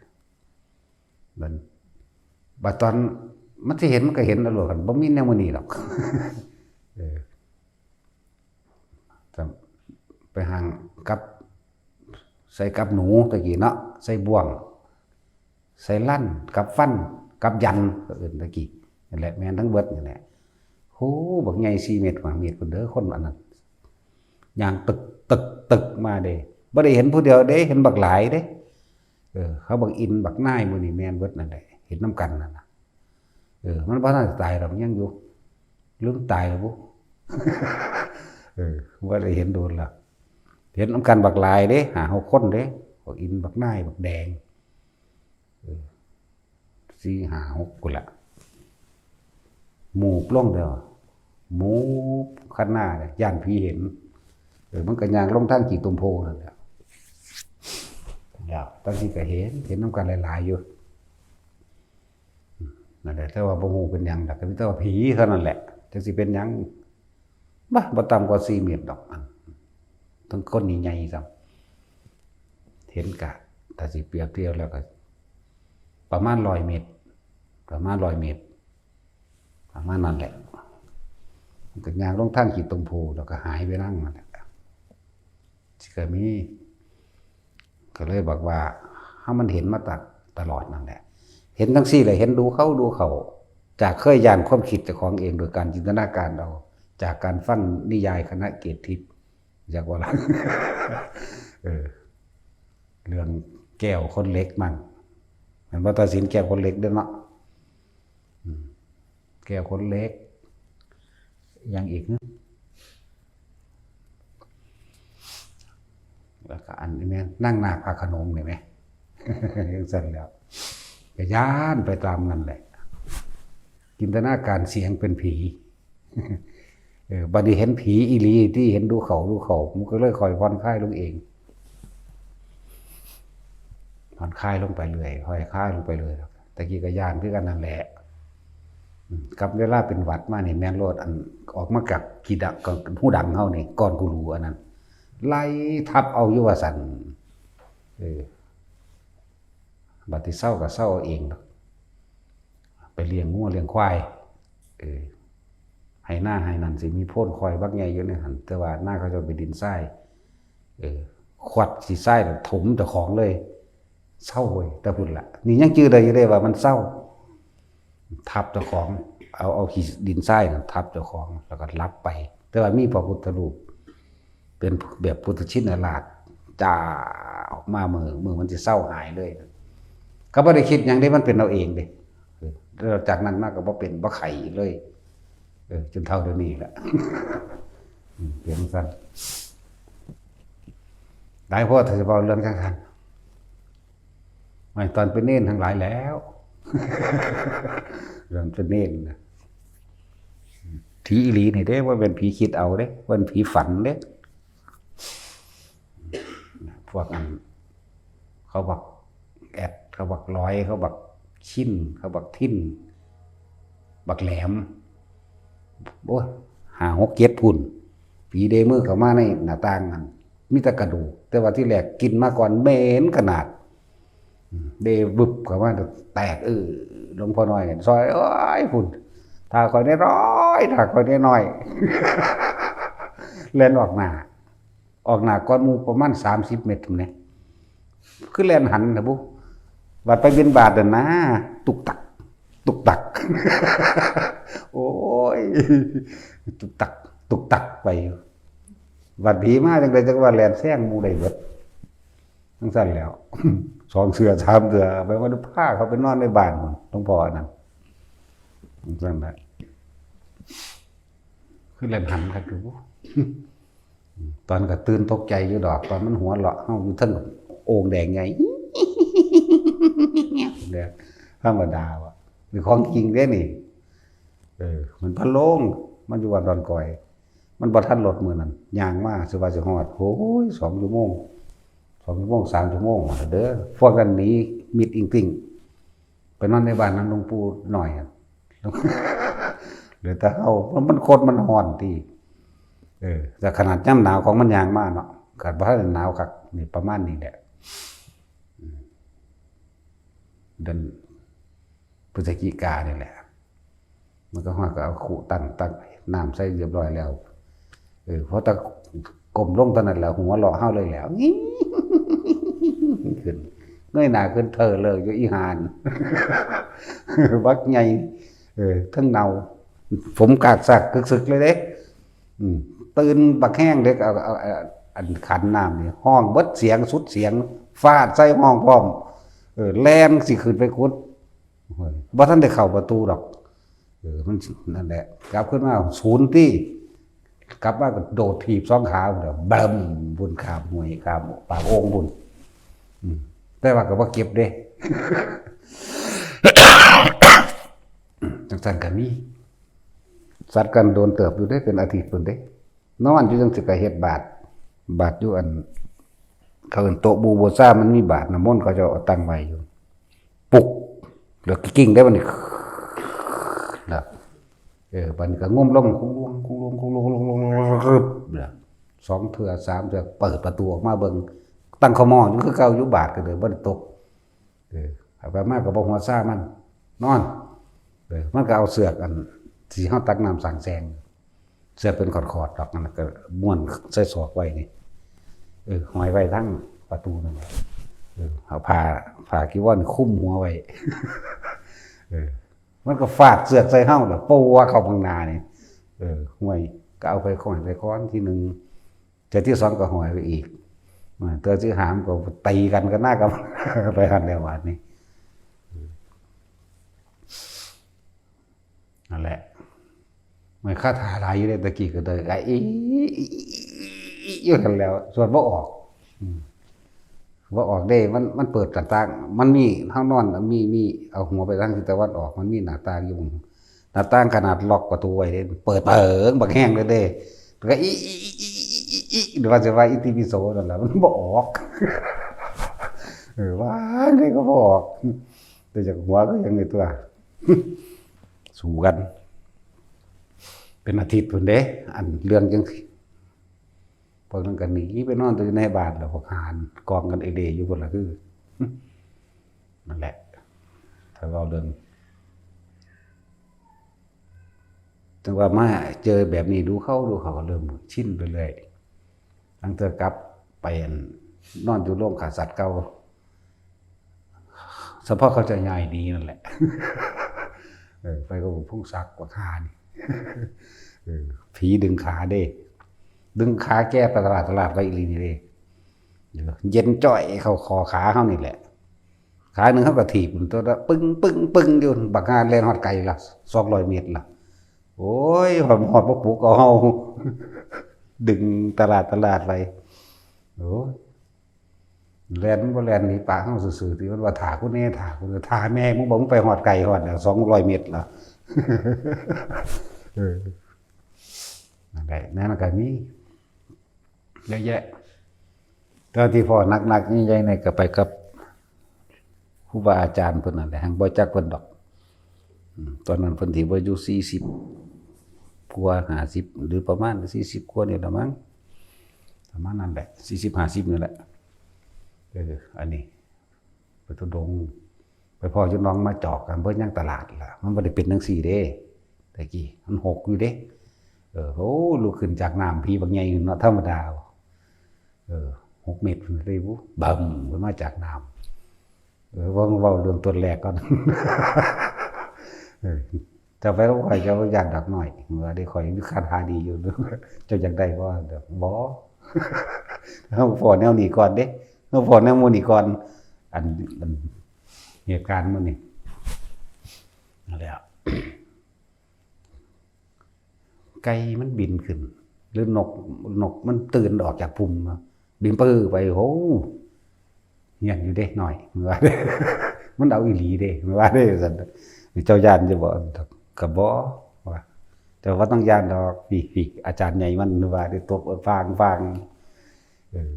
บัด- บัดตอนมันสิเห็นมันก็เห็นเอาโลด คันบ่มีแนวมื้อนี้ดอก เออ จำ- ไปห้างกับ ใส่กับหนูตะกี้เนาะ ใส่บ่วง ใส่ลั่น กับฟัน กับยัน ก็เอิ้นตะกี้ นั่นแหละ แม่นทั้งเบิดนั่นแหละ โห บักใหญ่สี่เมตร ห้าเมตรพุ้นเด้อ คนอันนั้น ย่างตึกตึกตึกมาเด้ บ่ได้เห็นผู้เดียวเด้ เห็นบักหลายเด้ เออ เขาบักอินบักนายหมู่นี่แม่นเบิดนั่นแหละ เห็นนำกันนั่นน่ะ เออ มันบ่ทันตายดอก ยังอยู่ หรือมันตายแล้วบุ เออ บ่ได้เห็นโดนละ เห็นนำกันบักหลายเด้ ห้าหกคนเด้ บักอินบักนายบักแดง เออ สี่ห้าหกพุ้นละ หมูบลงเด้อ หมูบคันหน้าเนี่ย ย้านผีเห็น เออ มันก็ย่างลงทางขี้ตมโพนั่นแหละ แล้ว ตั้งที่ก็เห็น เห็นนำกันหลายๆอยู่ นั่นแหละ แต่ว่าบ่ฮู้เป็นหยังดอก ก็มีแต่ว่าผีเท่านั้นแหละ จักสิเป็นหยัง บ่ บ่ต่ำกว่าสี่เมตรดอก อัน ทั้งคนใหญ่ๆซ้ำ เห็นกะ ถ้าสิเปรียบเทียบแล้วก็ ประมาณร้อยเมตร ประมาณร้อยเมตร ประมาณนั้นแหละ มันก็ย่างลงทางขี้ตมโพ แล้วก็หายไปนั่งนั่นแหละ สิก็มี ก็เลยบอกว่า ถ้ามันเห็นมาตะ- ตลอดนั่นแหละ เห็นจังซี่แหละ เห็นดูเขาดูเขา จากเคยย้านความคิดเจ้าของเอง โดยการจินตนาการเอา จากการฟังนิยายคณะเกตทิพย์ อยากว่าล่ะ เออ เรื่องแก้วขนเหล็กมั่ง แม่นบ่ ตัดสินแก้วขนเหล็กเด้อเนาะ อืม แก้วขนเหล็ก ยังอีกนะ แล้วก็อันนี้แม่นนางนาคพระโขนงนี่แหม จังซั่นแล้ว ก็ย้านไปตามนั่นแหละ จินตนาการเสียงเป็นผี เออ บัดนี้เห็นผีอีหลีที่เห็นดูเขาดูเขา มันก็เลยค่อยผ่อนคลายลงเอง ผ่อนคลายลงไปเรื่อย ผ่อนคลายลงไปเรื่อย ตะกี้ก็ย้านคือกันนั่นแหละ อืม กับเวลาเป็นหวัดมานี่แม่นโลด อันออกมากับขี้ดัง กับหูดังเฮานี่ ก้อนกูรูอันนั้น ไล่ทับเอาอยู่ว่าซั่น เออ บัดที่เซาก็เซาเอาเองดอก ไปเลี้ยงงัวเลี้ยงควาย เออ ไฮ่นาไฮ่นั่นสิมีโพนควายบักใหญ่อยู่ในหั่น แต่ว่านาเขาเจ้าเป็นดินทราย เออ ขวัดขี้ทรายแล้วถมเจ้าของเลย เซาเว้ย แต่พุ้นละ นี่ยังจื่อได้อยู่เด้ว่ามันเซา ทับเจ้าของ เอา เอาขี้ดินทรายนั่นทับเจ้าของ แล้วก็หลับไป แต่ว่ามีพระพุทธรูป เป็นแบบพุทธชินราช จ่าออกมามื้อ- มื้อมันสิเซาหายเลย ก็บ่ได้คิดหยังเด้ มันเป็นเอาเองเด้ เออ แล้วจากนั้นมาก็บ่เป็น บ่ไข้อีกเลย เออ จนเฒ่าเดี๋ยวนี้แหละ อืม เป็นจั่งซั่น หลายโพดถ้าสิเว้าเรื่องจั่งซั่น ไม่ ตอนเป็นเณรทั้งหลายแล้ว เรื่องเป็นเณรนะ ผีอีหลีนี่เด้ บ่แม่นผีคิดเอาเด้ บ่แม่นผีฝันเด้ พวกอัน เขาบักแอด เขาบักลอย เขาบักชิน เขาบักทิน บักแหลม โอ้ย ห้าหกเจ็ดพุ้น ผีเดมือเข้ามาในหน้าต่างนั่น มีแต่กระดูก แต่ว่าที่แรกกินมาก่อนเหม็นขนาด เดวึบเข้ามาแตก เออ หลวงพ่อน้อยเนี่ย ซอย โอ้ย พุ้น ถ้าข้อยน้อยๆ ถ้าข้อยน้อยๆ แล่นออกหน้า ออกหน้าก่อนหมู่ประมาณสามสิบเมตรพุ้นแหน่ คือแล่นหันนะบุ บัดไปบิณฑบาตนั่นนะ ตุกตัก ตุกตัก โอ้ย ตุกตัก ตุกตักไปอยู่ บัดผีมาจั่งใดจั่งว่าแล่นแซงหมู่ได้เบิด จั่งซั่นแล้ว สองเทื่อสามเทื่อ ไปว่าพาเขาไปนอนในบ้านพุ้น หลวงพ่ออันนั้น จั่งซั่นแหละ คือแล่นหันคักอยู่ ตอนก็ตื่นตกใจอยู่ดอก ตอนมันหัวเราะเฮาอยู่เทิงโอ่งแดงใหญ่ เนี่ย ธรรมดาว่ะ นี่ของจริงเด้นี่ เออ มันพะโล้ง มันอยู่วัดดอนกอย มันบ่ทันรถมื้อนั้น ย่างมา สิว่าสิฮอด โอ้ย สองชั่วโมง สองชั่วโมง สามชั่วโมงเด้อ พวกนั้นหนี มิดอิงติ่ง ไปนอนในบ้านนั้นหลวงปู่หน่อยอะ เหลือแต่เฮา มัน มันโคตรมันฮ้อนที่ เออ แต่ขนาดยามหนาวของมันยางมาเนาะ ก็บ่ทันได้หนาวคัก นี่ประมาณนี้แหละ อืม เดือนพฤศจิกานี่แหละ มันก็ฮอดก็เอาคุตั้ง ตักน้ำใส่เรียบร้อยแล้ว เออ พอตะก้มลงเท่านั้นแหละ หัวเราะเฮาเลยแหล้ว ขึ้น เงยหน้าขึ้นเธอเลยอยู่อีห่าน บักใหญ่ เออ ทั้งเนา ผมกากซากกึกสึกเลยเด้ อืม ตื่นบักแฮงเด้ เอา เอา เอา อันขันน้ำนี่ ฮ้องเบิดเสียงสุดเสียง ฟาดใส่ห้องพร้อม เออ แล่นสิขึ้นไปขุด โอ้ย บ่ทันได้เข้าประตูดอก เออ มัน นั่นแหละ กลับขึ้นมาศูนย์ตี้ กลับมาก็โดดถีบสองขาพุ่นน่ะ บึ้ม บุญข้ามห้วย ข้ามปากโอ่งบุญ อืม แต่ว่าก็บ่เจ็บเด้ จังซั่นก็มี สัตว์กันโดนเติบอยู่เด้ เป็นอาทิตย์พุ่นเด้ นอนอยู่จังซี่ก็เฮ็ดบาตร บาตรอยู่อัน เขาเอิ้นโต๊ะหมู่บูชา มันมีบาตรน้ำมนต์ เขาเจ้าเอาตั้งไว้อยู่ ปุก แล้วก็กิ้งได้บัดนี้ แล้ว เออ บัดนี้ก็งมลง คุงลง คุงลง คุงลง คุงลง คุงลง แล้ว สองเทื่อ สามเทื่อ เปิดประตูออกมาเบิ่ง ตั้งขม่ออยู่คือเก่า อยู่บาตรก็เลยบ่ได้ตก เออ เอาไปมาก็บ่หัวซ่ามัน นอน เออ มันก็เอาเสือกอัน ที่เฮาตักน้ำสางแสง เสือกเป็นขอดๆดอก นั่นน่ะก็ม้วนใส่ศอกไว้นี่ เออ ห้อยไว้ทั้งประตูนั่นแหละ เออ เอาผ้า ผ้ากีวรคลุมหัวไว้ เออ มันก็ฟาดเสือกใส่เฮาล่ะ ปวเข้าข้างหน้านี่ เออ ห้วย ก็เอาไปค้อน ไปค้อนทีหนึ่ง เทื่อที่สองก็ห้อยไปอีก เทื่อที่สามก็ตีกันก็น่าก็ ไปหันแล้วบาดนี้ นั่นแหละ มันคาถาหลายอยู่เด้ ตะกี้ก็ได้ ก็อี อยู่หั้นแหล้ว สวดบ่ออก อืม บ่ออกเด้ มัน มันเปิดหน้าต่าง มันมี เฮานอน มี มี เอาหัวไปทางทิศตะวันออก มันมีหน้าต่างอยู่ หน้าต่างขนาดล็อกประตูไว้เด้ เปิดเปิงบักแฮงเลยเด้ แล้วก็อี อี อี อี อี อี อี หรือว่าจะว่าอิติปิโสนั่นแหละ มันบ่ออก เออ ว่าไงก็บ่ออก แต่จากหัวก็ยังไงตัว สู้กัน เป็นอาทิตย์พุ่นเด้ อันเรื่องจังซี้ พวกนั้นก็หนีไปนอนอยู่ในบ้านแล้ว พวกหานกองกันเอเดอยู่พุ่นล่ะ คือ นั่นแหละ ถ้าเว้าเรื่อง จั่งว่ามาเจอแบบนี้ดูเข้าดูเข้าก็เริ่มชินไปเรื่อย ตั้งแต่กลับไปอันนอนอยู่โรงฆ่าสัตว์เก่า เฉพาะเขาจะย้ายหนีนั่นแหละ เออ ไปกับพงศักดิ์ว่าฆ่านี่ เออ ผีดึงขาเด้ ดึงขาแกไปตลาด ตลาดไปอีหลีนี่เด้ เออ เย็นจ้อยเข้าคอขาเฮานี่แหละ ขาหนึ่งเขาก็ถีบตัวละปึ้ง ปึ้ง ปึ้งอยู่ บักฮาแล่นฮอดไกลละ สองร้อยเมตรละ โอ้ย ฮอด ฮอดบ่ปลุกเอาเฮา ดึงตลาด ตลาดไป โอ้ย แล่นมันบ่แล่นหนีปะเฮาซื่อๆ ที่มันว่า "ถ่ากูแน่ ถ่ากูแน่ ถ่าแม่มึงบ่ มึงไปฮอดไกลฮอดแล้ว สองร้อยเมตรละ" เออ นั่นแหละ นั่นก็มีเยอะแยะ แต่ที่พ่อหนักๆ ใหญ่ๆ นี่ก็ไปกับครูบาอาจารย์เพิ่นนั่นแหละ หั้งบ่จักเพิ่นดอก อืม ตอนนั้นเพิ่นสิบ่อายุสี่สิบกว่า ห้าสิบ หรือประมาณสี่สิบกว่านี่แหละมั้ง ประมาณนั้นแหละ สี่สิบ ห้าสิบ นี่แหละ เออ อันนี้ ไปธุดงค์ ไปพ้ออยู่หนองมาจอกกัน เพิ่นยังตลาดล่ะ มันบ่ได้เป็นจังซี่เด้ แต่กี้มันหกอยู่เด้ เออ โอ้ ลุกขึ้นจากน้ำ ผีบักใหญ่เนาะ ธรรมดา เออ หกเมตรพุ่นเลยบุ บึ้ม ขึ้นมาจากน้ำ เออ เว้า เว้าเรื่องต้นแรกก่อน เออ จะไปว่าข้อยจะว่าย่านดอกน้อย ว่าได้ข้อยมีคาถาดีอยู่ เจ้าอยากได้บ่ บ่ เฮาพ้อแนวนี้ก่อนเด้ เฮาพ้อแนวหมู่นี้ก่อน อัน อัน เหตุการณ์มื้อนี้ นั่นแหละ ไก่มันบินขึ้น หรือนก นกมันตื่นออกจากพุ่มเนาะ บินปื้อไป โอ้ เฮี้ยนอยู่เด้น้อย มันว่าเด้ มันเอาอีหลีเด้ มันว่าเด้ ซั่น เจ้าย่านอยู่บ่ ก็บ่ ว่า แต่ว่าต้องย่านดอก พี่ พี่ อาจารย์ใหญ่มันว่าเด้ ตบ เออ ฟาง ฟาง เออ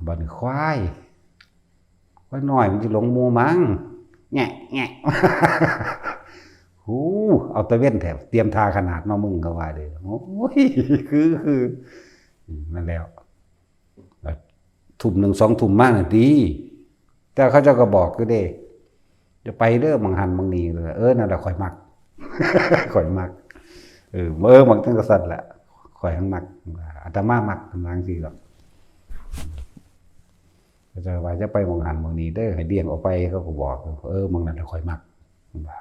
บัดนี้ควาย ควายน้อยมันสิหลงหมู่มั้ง แงะแงะ หู เอาตะเวนแท้ เตรียมท่าขนาดเนาะมึง ก็ว่าเด้ โอ้ย คือ คือ อืม นั่นแล้ว ทุ่มหนึ่ง สองทุ่มมาน่ะดี แต่เขาเจ้าก็บอกอยู่เด้ จะไปเด้อ หม่องหั้นหม่องนี่ เออ นั่นแหละข้อยมัก ข้อยมัก เออ เออ มักจั่งซั่นแหละ ข้อยหั้นมัก อาตมามัก ว่าจั่งซี้ดอก เขาเจ้าว่าจะไปหม่องหั้นหม่องนี่เด้อ ให้เลี่ยงออกไป เขาก็บอก เออ หม่องนั่นแหละข้อยมัก ว่า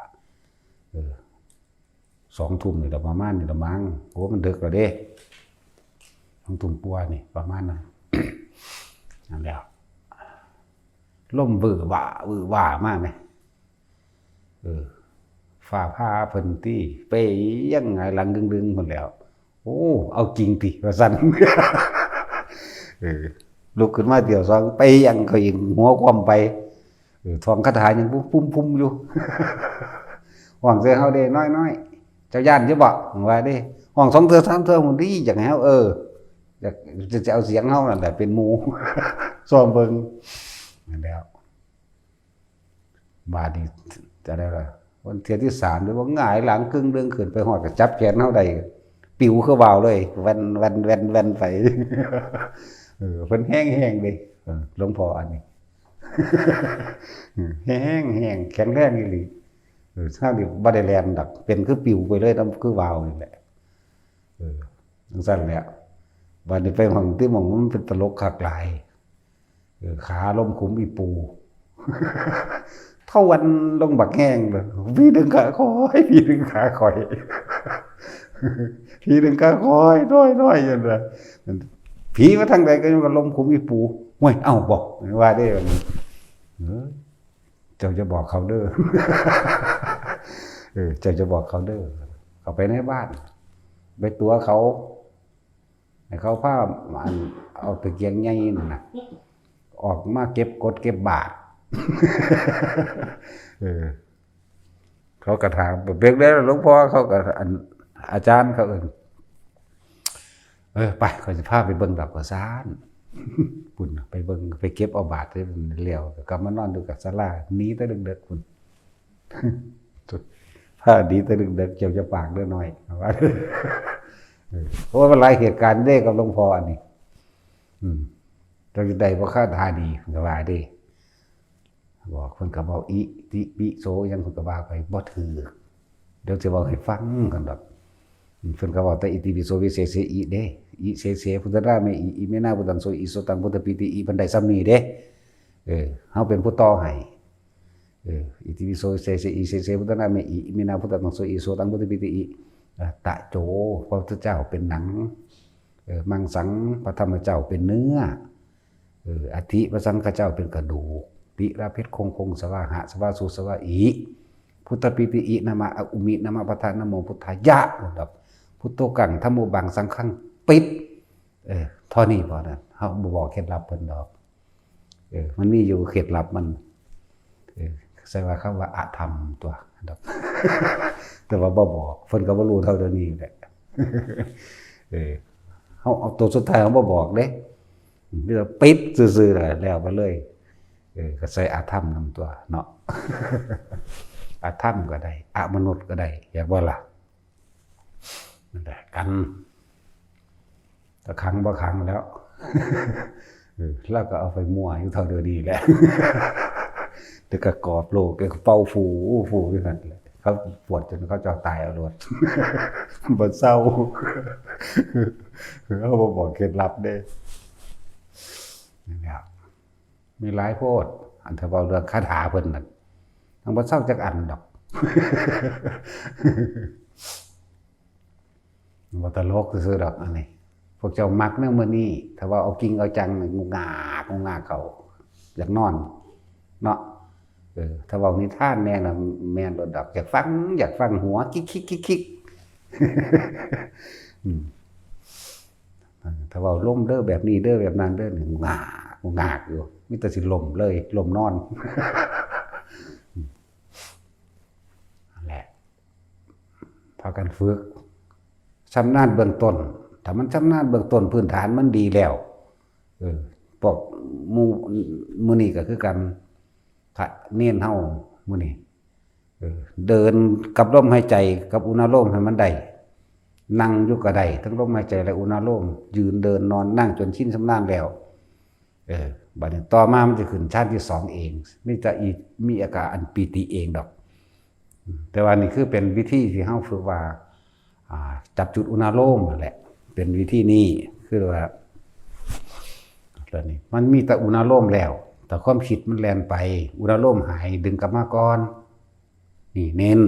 เออ สองทุ่มนี่ละ ประมาณนี่ละมั้ง โอ้ มันดึกแล้วเด้ สองทุ่มกว่านี่ ประมาณนั้น นั่นแหละ ลมวื้อว้า วื้อว้ามาแหม เออ ฟ้าผ่าเพิ่นติ เปยังหงายหลังดึงๆ พุ้นแหล้ว โอ้ เอาจริงติ ว่าซั่น เออ ลุกขึ้นมาเทื่อสอง เปยังเขาอีก หัวคว่ำไป เออ ท่องคาถาหยังปุ้มๆ อยู่ ฮ้องใส่เฮาเด้ น้อยๆ เจ้าย้านอยู่บ่ ว่าเด้ ฮ้องสองเทื่อสามเทื่อพุ้นติ อยากให้เฮา เออ อยาก จะ จะเอาเสียงเฮานั่นแหละเป็นหมู่ ซ้อมเบิ่ง นั่นแหล้ว บาดนี้จะได้ล่ะ วันเทื่อที่สามเด้อ ว่าหงายหลังกึ่งเดิงขึ้นไปฮอดก็จับแขนเฮาได้ ปิวคือว่าวเลย แว่น แว่น แว่น แว่นไป เออ เพิ่นแฮงๆ เด้ เออ หลวงพ่ออันนี้ แฮงๆ แข็งแรงอีหลี เออ เฮานี่บ่ได้แล่นดอก เป็นคือปิวไปเลยนำ คือว่าวนี่แหละ เออ จั่งซั่นแหละ บาดนี้ไปหม่องที่หม่องมันเป็นตลกคักหลาย เออ ขาลมขุมอีปู เท่าวันลงบักแฮงเลย พี่ดึงขาคอย พี่ดึงขาคอย พี่ดึงขาคอย น้อยๆ อยู่เลย ผีมาทางใดก็ยังกับลมขุมอีปู "ห้วย เอ้า บอก" ว่าได้ เออ "เจ้าจะบอกเขาเด้อ" เออ "เจ้าจะบอกเขาเด้อ" เขาไปในบ้าน ไปตั๋วเขา ให้เขาพา อัน เอาตะเกียงใหญ่นั่นน่ะ ออกมาเก็บกดเก็บบาตร เออ เขาก็ถาม "เบิ่งได้หลวงพ่อ" เขาก็ อัน อาจารย์เขาเอิ้น "เออ ไป ข้อยสิพาไปเบิ่งดอก" ว่าซั่น พุ่นน่ะ ไปเบิ่ง ไปเก็บเอาบาตรแล้วก็กลับมานอนอยู่กับศาลา หนีแต่เด็กๆ พุ่น พาหนีแต่เด็กๆ "เจ้าจะปากเด้อน้อย" ว่า เออ เพราะว่ามันหลายเหตุการณ์เด้กับหลวงพ่ออันนี้ อืม "เจ้าจะได้บ่คาถาดี" ก็ว่าเด้ บอกเพิ่นก็เว้าอิติปิโสหยัง เพิ่นก็ว่าไปบ่ถืก เดี๋ยวสิเว้าให้ฟังกันดอก เพิ่นก็เว้าแต่อิติปิโสวิเศษเสอิเด้ อิเสเสพุทธนาเมอิ อิเมนาพุทธังโสอิ โสตังพุทธปีติอิ เพิ่นได้ส่ำนี้เด้ เออ เฮาเป็นผู้ต่อให้ เออ อิติปิโสเสเสอิ เสเสพุทธนาเมอิ อิเมนาพุทธังโสอิ โสตังพุทธปีติอิ อ่ะ ตะโจ พระพุทธเจ้าเป็นหนัง เออ มังสัง พระธรรมเจ้าเป็นเนื้อ เออ อธิ พระสังฆเจ้าเป็นกระดูก ติระเพชรคงคง สวาหะ สวาสุ สวาอิ พุทธปีติอิ นะมะ อุมิ นะมะ พัทธะ นะโม พุทธายะ พุทโธกัง ธัมโมบัง สังฆัง ปิด เออ เท่านี้พอนั้น เฮาบ่บอกเคล็ดลับเพิ่นดอก เออ มันมีอยู่เคล็ดลับมัน เออ ใส่ว่าคำว่าอธรรมตัวดอก แต่ว่าบ่บอก เพิ่นก็บ่รู้เท่าเดี๋ยวนี้แหละ เออ เฮาเอาตัวสุดท้ายเฮาบ่บอกเด้ มีแต่ปิดซื่อๆ แล้ว แล้วไปเลย เออ ก็ใส่อธรรมนำตัวเนาะ อธรรมก็ได้ อมนุษย์ก็ได้ อยากบ่ล่ะ นั่นแหละ กัน ก็ขังบ่ขังแล้ว เออ แล้วก็เอาไปมั่วอยู่เท่าเดี๋ยวนี้แหละ แล้วก็กอบโลก แล้วก็เป่าฟู ฟูอยู่นั่นแหละ เขาปวดจนเขาเจ้าตายเอาโลด บ่เศร้า เฮาบ่บอกเคล็ดลับเด้ นั่นแหละ มีหลายโพด อันถ้าเว้าเรื่องคาถาเพิ่นนั่น ยังบ่เศร้าจักอันดอก บ่ตลกซื่อๆดอกอันนี้ พวกเจ้ามักแนวมื้อนี้ ถ้าว่าเอาจริงเอาจังนี่ งุกงาก งุกงากเขา อยากนอน เนาะ เออ ถ้าเว้านิทานแน่น่ะ แม่นโลดดอก อยากฟัง อยากฟังหัวคิกๆๆๆ อืม ถ้าเว้าลมเด้อ แบบนี้เด้อ แบบนั้นเด้อนี่ งาก งากอยู่ มีแต่สิล้มเลย ล้มนอน นั่นแหละ พากันฝึก ชำนาญเบื้องต้น ถ้ามันชำนาญเบื้องต้น พื้นฐานมันดีแล้ว เออ พวกหมู่ มื้อนี้ก็คือกัน พระเณรเฮามื้อนี้ เออ เดินกับลมหายใจกับอุณาโลมให้มันได้ นั่งอยู่ก็ได้ ทั้งลมหายใจและอุณาโลม ยืนเดินนอนนั่งจนชินชำนาญแล้ว เออ บัดนี้ต่อมามันจะขึ้นฌานที่สองเอง มีแต่อี มีอาการอันปีติเองดอก แต่ว่านี่คือเป็นวิธีที่เฮาฝึกว่า อ่า จับจุดอุณาโลมนั่นแหละ เป็นวิธีนี้ คือว่า ตอนนี้มันมีแต่อุณาโลมแล้ว แต่ความคิดมันแล่นไป อุณาโลมหาย ดึงกลับมาก่อน นี่เน้น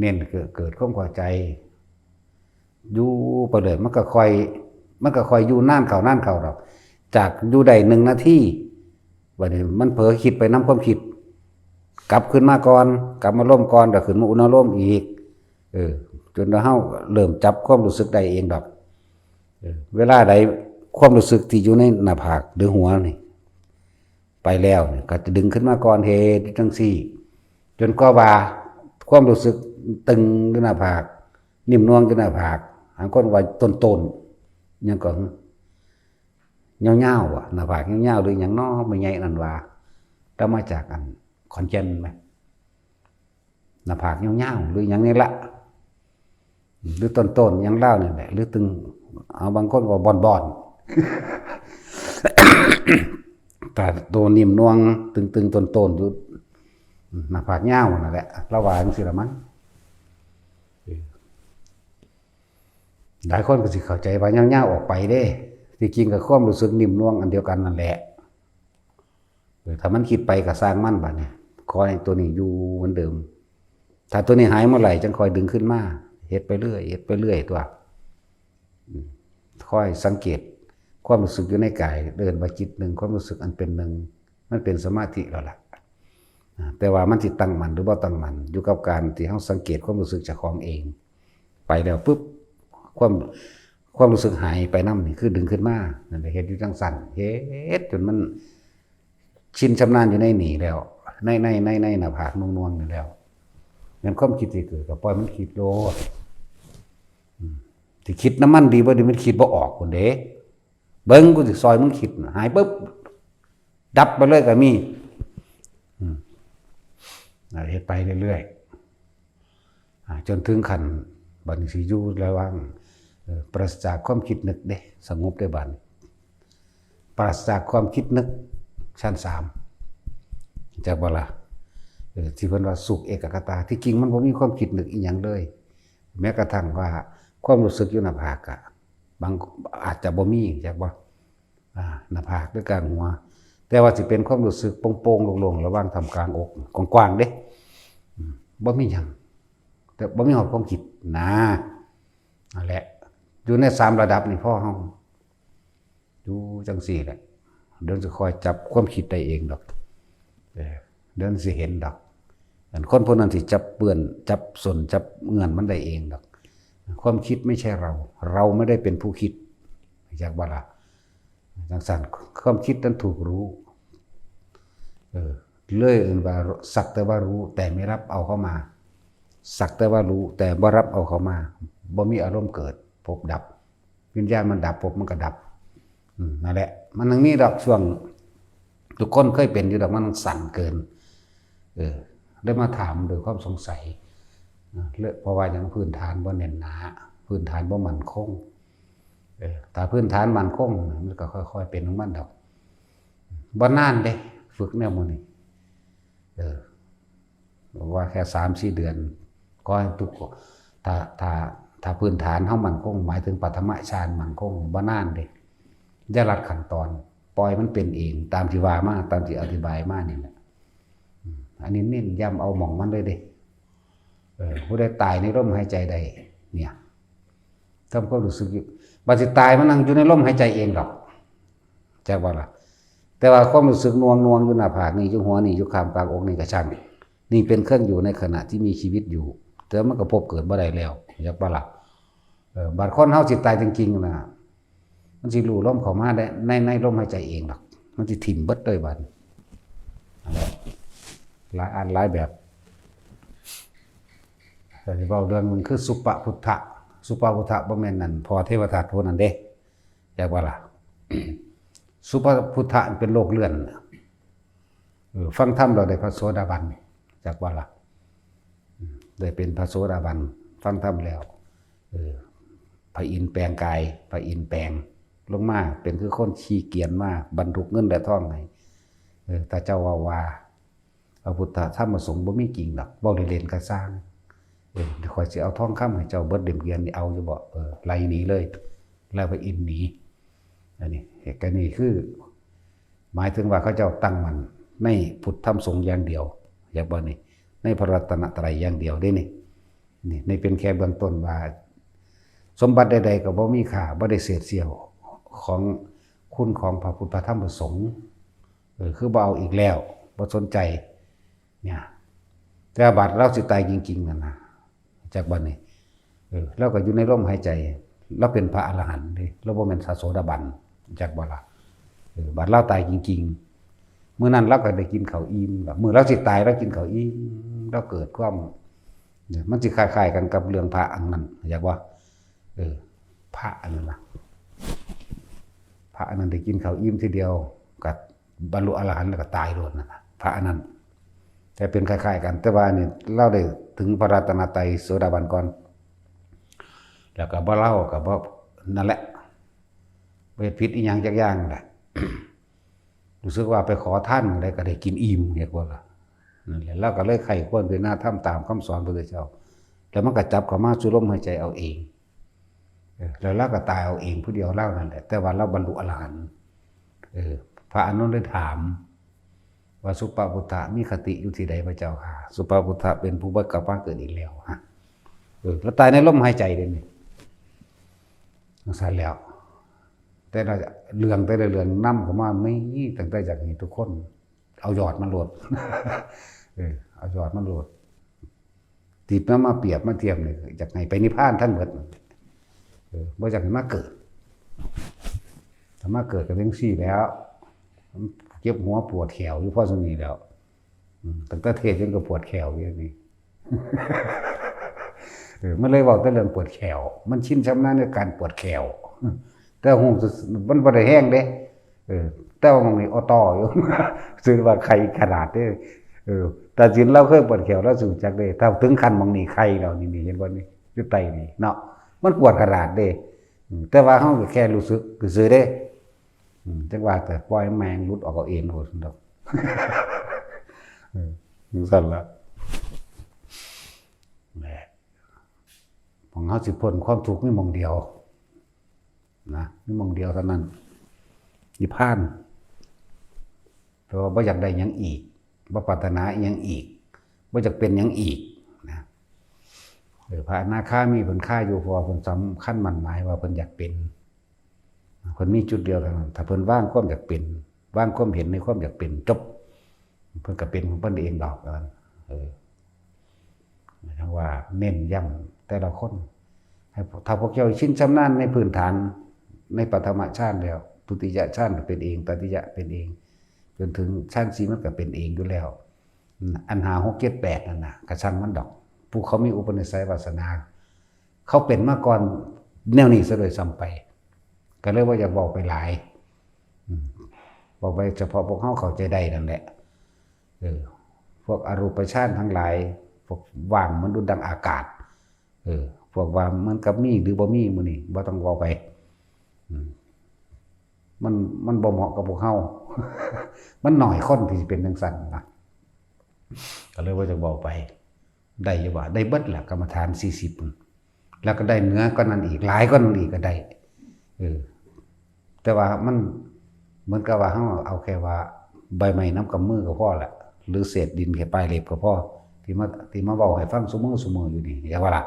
เน้นเกิด เกิดความเข้าใจ อยู่ไปเลย มันก็ค่อย มันก็ค่อยอยู่นานเข้านานเข้าดอก จากอยู่ได้หนึ่งนาที บัดนี้มันเผลอคิดไปนำความคิด กลับขึ้นมาก่อน กลับมาโลมก่อน แล้วขึ้นมาอุณาโลมอีก เออ จนเฮาเริ่มจับความรู้สึกได้เองดอก เออ เวลาใดความรู้สึกที่อยู่ในหน้าผากหรือหัวนี่ ไปแล้วนี่ ก็จะดึงขึ้นมาก่อน เฮ็ดจั่งซี้ จนกว่าว่าความรู้สึกตึงอยู่หน้าผาก นิ่มนวลอยู่หน้าผาก บางคนว่าต้นๆ หยังก็ ยาวๆ อะ หน้าผากยาวๆ หรือหยังน้อ แม่ใหญ่นั่นว่า แต่มาจากอันขอนแก่นไหม หน้าผากยาวๆ หรือหยังนี่ละ หรือต้นๆ หยังลาวนี่แหละ หรือตึง เอา บางคนก็บ่อนๆ แต่ตัวนิ่มนวล ตึงๆ ต้นๆ อยู่ หน้าผากยาวนั่นแหละ ลาวว่าจั่งซี้ละมั้ง เออ หลายคนก็สิเข้าใจว่ายาวๆ ออกไปเด้ ที่จริงก็ความรู้สึกนิ่มนวลอันเดียวกันนั่นแหละ เออ ถ้ามันคิดไปก็ซ่างมันบัดนี้ ขอให้ตัวนี้อยู่เหมือนเดิม ถ้าตัวนี้หายเมื่อไหร่จั่งค่อยดึงขึ้นมา เฮ็ดไปเรื่อย เฮ็ดไปเรื่อยตัว อืม ค่อยสังเกตความรู้สึกอยู่ในกาย เอิ้นว่าจิตหนึ่ง ความรู้สึกอันเป็นหนึ่ง มันเป็นสมาธิแล้วล่ะ อ่า แต่ว่ามันสิตั้งมั่นหรือบ่ตั้งมั่น อยู่กับการที่เฮาสังเกตความรู้สึกเจ้าของเอง ไปแล้วปุ๊บ ความ ความรู้สึกหายไปนำนี่คือดึงขึ้นมา นั่นแหละ เฮ็ดอยู่จั่งซั่น เฮ็ดจนมันชินชำนาญอยู่ในนี่แล้ว ใน ใน ใน ในหน้าผากนวลๆ นี่แล้ว แม่นความคิดสิเกิดก็ปล่อยมันคิดโลด อืม สิคิดนำมันดีบ่ดี มันคิดบ่ออกพุ้นเด้ เบิ่ง กูสิซอยมึงคิด หายปุ๊บ ดับไปเลยก็มี อืม อ่า เฮ็ดไปเรื่อยๆ อ่า จนถึงขั้นบัดนี้สิอยู่ระหว่าง เอ่อ ปราศจากความคิดนึกเด้ สงบได้บัดนี้ ปราศจากความคิดนึก ชั้นสาม จักบ่ล่ะ เออ ที่เพิ่นว่าสุขเอกคตา ที่จริงมันบ่มีความคิดนึกอีหยังเลย แม้กระทั่งว่าความรู้สึกอยู่หน้าผากอะ บาง อาจจะบ่มี จักบ่ อ่า หน้าผากหรือกลางหัว แต่ว่าสิเป็นความรู้สึกโป่งๆ โล่งๆ ระหว่างท่ามกลางอก กว้างๆ เด้ อืม บ่มีหยัง แต่บ่มีฮอดความคิดนะ นั่นแหละ อยู่ในสามระดับนี่พอเฮา อยู่จั่งซี่แหละ เดี๋ยวสิค่อยจับความคิดได้เองดอก เออ เดี๋ยวสิเห็นดอก อันคนพวกนั้นสิจับเปื้อน จับส้น จับเงื่อนมันได้เองดอก ความคิดไม่ใช่เรา เราไม่ได้เป็นผู้คิด จักบ่ล่ะ จั่งซั่น ความคิดนั้นถูกรู้ เออ เลยเอิ้นว่าสักแต่ว่ารู้ แต่ไม่รับเอาเข้ามา สักแต่ว่ารู้ แต่บ่รับเอาเข้ามา บ่มีอารมณ์เกิด ภพดับ วิญญาณมันดับ ภพมันก็ดับ อืม นั่นแหละ มันยังมีดอกช่วง ทุกคนเคยเป็นอยู่ดอก มันสั่นเกิน เออ ได้มาถามโดวยความสงสัย อ่า และเพราะว่าหยัง พื้นฐานบ่แน่นหนา พื้นฐานบ่มั่นคง เออ ถ้าพื้นฐานมั่นคง มันก็ค่อยๆ เป็นของมันดอก บ่นานเด้ ฝึกแนวหมู่นี้ เออ ว่าแค่สามสี่เดือน ขอให้ทุก ถ้า ถ้า ถ้าพื้นฐานเฮามั่นคง หมายถึงปฐมฌานมั่นคง บ่นานเด้ อย่าลัดขั้นตอน ปล่อยมันเป็นเอง ตามที่ว่ามา ตามที่อธิบายมานี่แหละ อืม อันนี้เน้นย้ำเอาหม่องมันเลยเด้ เออ ผู้ใดตายในลมหายใจใด เนี่ย ทำความรู้สึกอยู่ บัดสิตายมันนั่งอยู่ในลมหายใจเองดอก จักว่าล่ะ แต่ว่าความรู้สึกหน่วงๆ อยู่หน้าผากนี่ อยู่หัวนี่ อยู่ข้างปากอกนี่ก็ช่าง นี่เป็นเครื่องอยู่ในขณะที่มีชีวิตอยู่ แต่มันก็พบเกิดบ่ได้แล้ว จักว่าล่ะ เออ บัดคนเฮาสิตายจริงๆ น่ะ มันสิรู้ลมเข้ามาได้ ใน ในลมหายใจเองดอก มันสิถิ่มเบิดเลยบัดนี้ นั่นแหละ หลายอันหลายแบบ แต่สิเว้าเรื่องหนึ่งคือสุปพุทธะ สุปพุทธะบ่แม่นนั่น พ่อเทวทัตผู้นั้นเด้ จักว่าล่ะ สุปพุทธะเป็นโลกเลื่อนน่ะ เออ ฟังธรรมเราได้พระโสดาบัน จักว่าล่ะ อืม ได้เป็นพระโสดาบัน ฟังธรรมแล้ว เออ พระอินทร์แปลงกาย พระอินทร์แปลงลงมา เป็นคือคนขี่เกวียนมา บรรทุกเงินและทองให้ เออ ถ้าเจ้าว่าว่า พระพุทธธรรมประสงค์บ่มีจริงดอก เว้าเล่นๆก็ซ่าง เออ เดี๋ยวข้อยสิเอาทองคำให้เจ้าเบิดเล่มเกวียนนี่ เอาอยู่บ่ เออ ไล่หนีเลย แล้วพระอินทร์หนี อันนี้ เหตุการณ์นี้คือ หมายถึงว่าเขาเจ้าตั้งมั่นในพุทธธรรมสงฆ์อย่างเดียว อยากบ่นี่ ในพระรัตนตรัยอย่างเดียวเด้นี่ นี่ นี่เป็นแค่เบื้องต้นว่า สมบัติใดๆก็บ่มีค่า บ่ได้เศษเสี้ยวของคุณของพระพุทธพระธรรมพระสงฆ์ เออ คือบ่เอาอีกแล้ว บ่สนใจ เนี่ย แต่บาดเราสิตายจริงๆนั่นนะ จักบัดนี้ เออ เราก็อยู่ในลมหายใจ เราเป็นพระอรหันต์เด้ เราบ่แม่นพระโสดาบัน จักบ่ล่ะ เออ บาดเราตายจริงๆ มื้อนั้นเราก็ได้กินข้าวอิ่มล่ะ มื้อเราสิตายเรากินข้าวอิ่ม เราเกิดความ เนี่ย มันสิคล้ายๆกันกับเรื่องพระอันนั้น อยากว่า เออ พระอันนั้นนะ พระอันนั้นได้กินข้าวอิ่มทีเดียว ก็บรรลุอรหันต์แล้วก็ตายโลดนั่นน่ะ พระอันนั้น แต่เป็นคล้ายๆกัน แต่ว่านี่เราได้ถึงพระรัตนตรัยโสดาบันก่อน แล้วก็บ่เล่าก็บ่ นั่นแหละ บ่เฮ็ดผิดอีหยังจักอย่างแหละ รู้สึกว่าไปขอทานหม่องใดก็ได้กินอิ่ม เห็นบ่ล่ะ นั่นแหละ เราก็เลยใคร่ควรพิจารณาธรรมตามคำสอนพระพุทธเจ้า แล้วมันก็จับเข้ามาสู่ลมหายใจเอาเอง เออ แล้วเราก็ตายเอาเองผู้เดียวเรานั่นแหละ แต่ว่าเราบรรลุอรหันต์ เออ พระอานนท์เลยถาม ว่าสุปพุทธะมีคติอยู่ที่ใดพระเจ้าค่ะ สุปพุทธะเป็นผู้บ่กลับมาเกิดอีกแล้วฮะ เออ แล้วตายในลมหายใจเลยนี่ จั่งซั้นแล้ว แต่ละเรื่องแต่ละเรื่องนำเข้ามา มีตั้งแต่อยากให้ทุกคน เอายอดมาโลด เออ เอายอดมาโลด ติดมา มาเปรียบมาเทียบนี่ อยากให้ไปนิพพานทั้งหมด เออ บ่อยากให้มาเกิด ถ้ามาเกิดก็จั่งซี้แล้ว เจ็บหัวปวดแข้วอยู่พอส่ำนี้แล้ว อืม ตั้งแต่เทศน์จนก็ปวดแข้วอยู่นี่ เออ มันเลยเว้าแต่เรื่องปวดแข้ว มันชินชำนาญในการปวดแข้ว แต่ฮู้สึกมันบ่ได้แฮงเด้ เออ แต่ว่ามันมีออโต้อยู่ ถือว่าไข้ขนาดเด้ เออ แต่สินเราเคยปวดแข้ว เราสิรู้จักเด้ ถ้าถึงขั้นหม่องนี้ไข้แล้ว นี่ นี่ เห็นบ่นี่ อยู่ใต้นี่เนาะ มันปวดขนาดเด้ อืม แต่ว่าเราก็แค่รู้สึกซื่อๆเด้ อืม จั่งว่าแต่ปล่อยแม่งหลุดออกเอาเองโลดซั่นดอก เออ จั่งซั้นละ แหม หม่องเราสิพ้นความทุกข์มีหม่องเดียว นะ มีหม่องเดียวเท่านั้น นิพพาน แต่ว่าบ่อยากได้หยังอีก บ่ปรารถนาอิหยังอีก บ่อยากเป็นหยังอีก นะ เออ พระอนาคามีเพิ่นคาอยู่ เพราะว่าเพิ่นสำคัญมั่นหมายว่าเพิ่นอยากเป็น เพิ่นมีจุดเดียวเท่านั้น ถ้าเพิ่นวางความอยากเป็น วางความเห็นในความอยากเป็น จบ เพิ่นก็เป็นของเพิ่นเองดอก ว่าซั่น เออ หมายถึงว่าเน้นย้ำแต่ละคน ให้พวก ถ้าพวกเจ้าชินชำนาญในพื้นฐาน ในปฐมฌานแล้ว ทุติยฌานก็เป็นเอง ตติยะเป็นเอง จนถึงฌานสี่มันก็เป็นเองอยู่แล้ว อันห้า หก เจ็ด แปด นั่นน่ะ ก็ช่างมันดอก ผู้เขามีอุปนิสัยวาสนา เขาเป็นมาก่อนแนวนี้ซะด้วยซ้ำไป ก็เลยว่าอยากเว้าไปหลาย อืม เว้าไปเฉพาะพวกเราเข้าใจได้นั่นแหละ เออ พวกอรูปฌานทั้งหลาย พวกว่างเหมือนดุจดังอากาศ เออ พวกว่าเหมือนกับมีหรือบ่มีมื้อนี้ บ่ต้องเว้าไป อืม มัน มันบ่เหมาะกับพวกเรา มันน้อยคนที่สิเป็นจั่งซั้นนะ ก็เลยว่าจะเว้าไป ได้อยู่ว่า ได้เบิดแหละ กรรมฐานสี่สิบ แล้วก็ได้เหนือกว่านั้นอีก หลายกว่านั้นอีกก็ได้ เออ แต่ว่ามันเหมือนกับว่าเราเอาแค่ว่าใบไม้นำกำมือก็พอละ หรือเศษดินแค่ปลายเล็บก็พอ ที่มา ที่มาเว้าให้ฟังซุมื้อซุมื้ออยู่นี่ เข้าใจบ่ล่ะ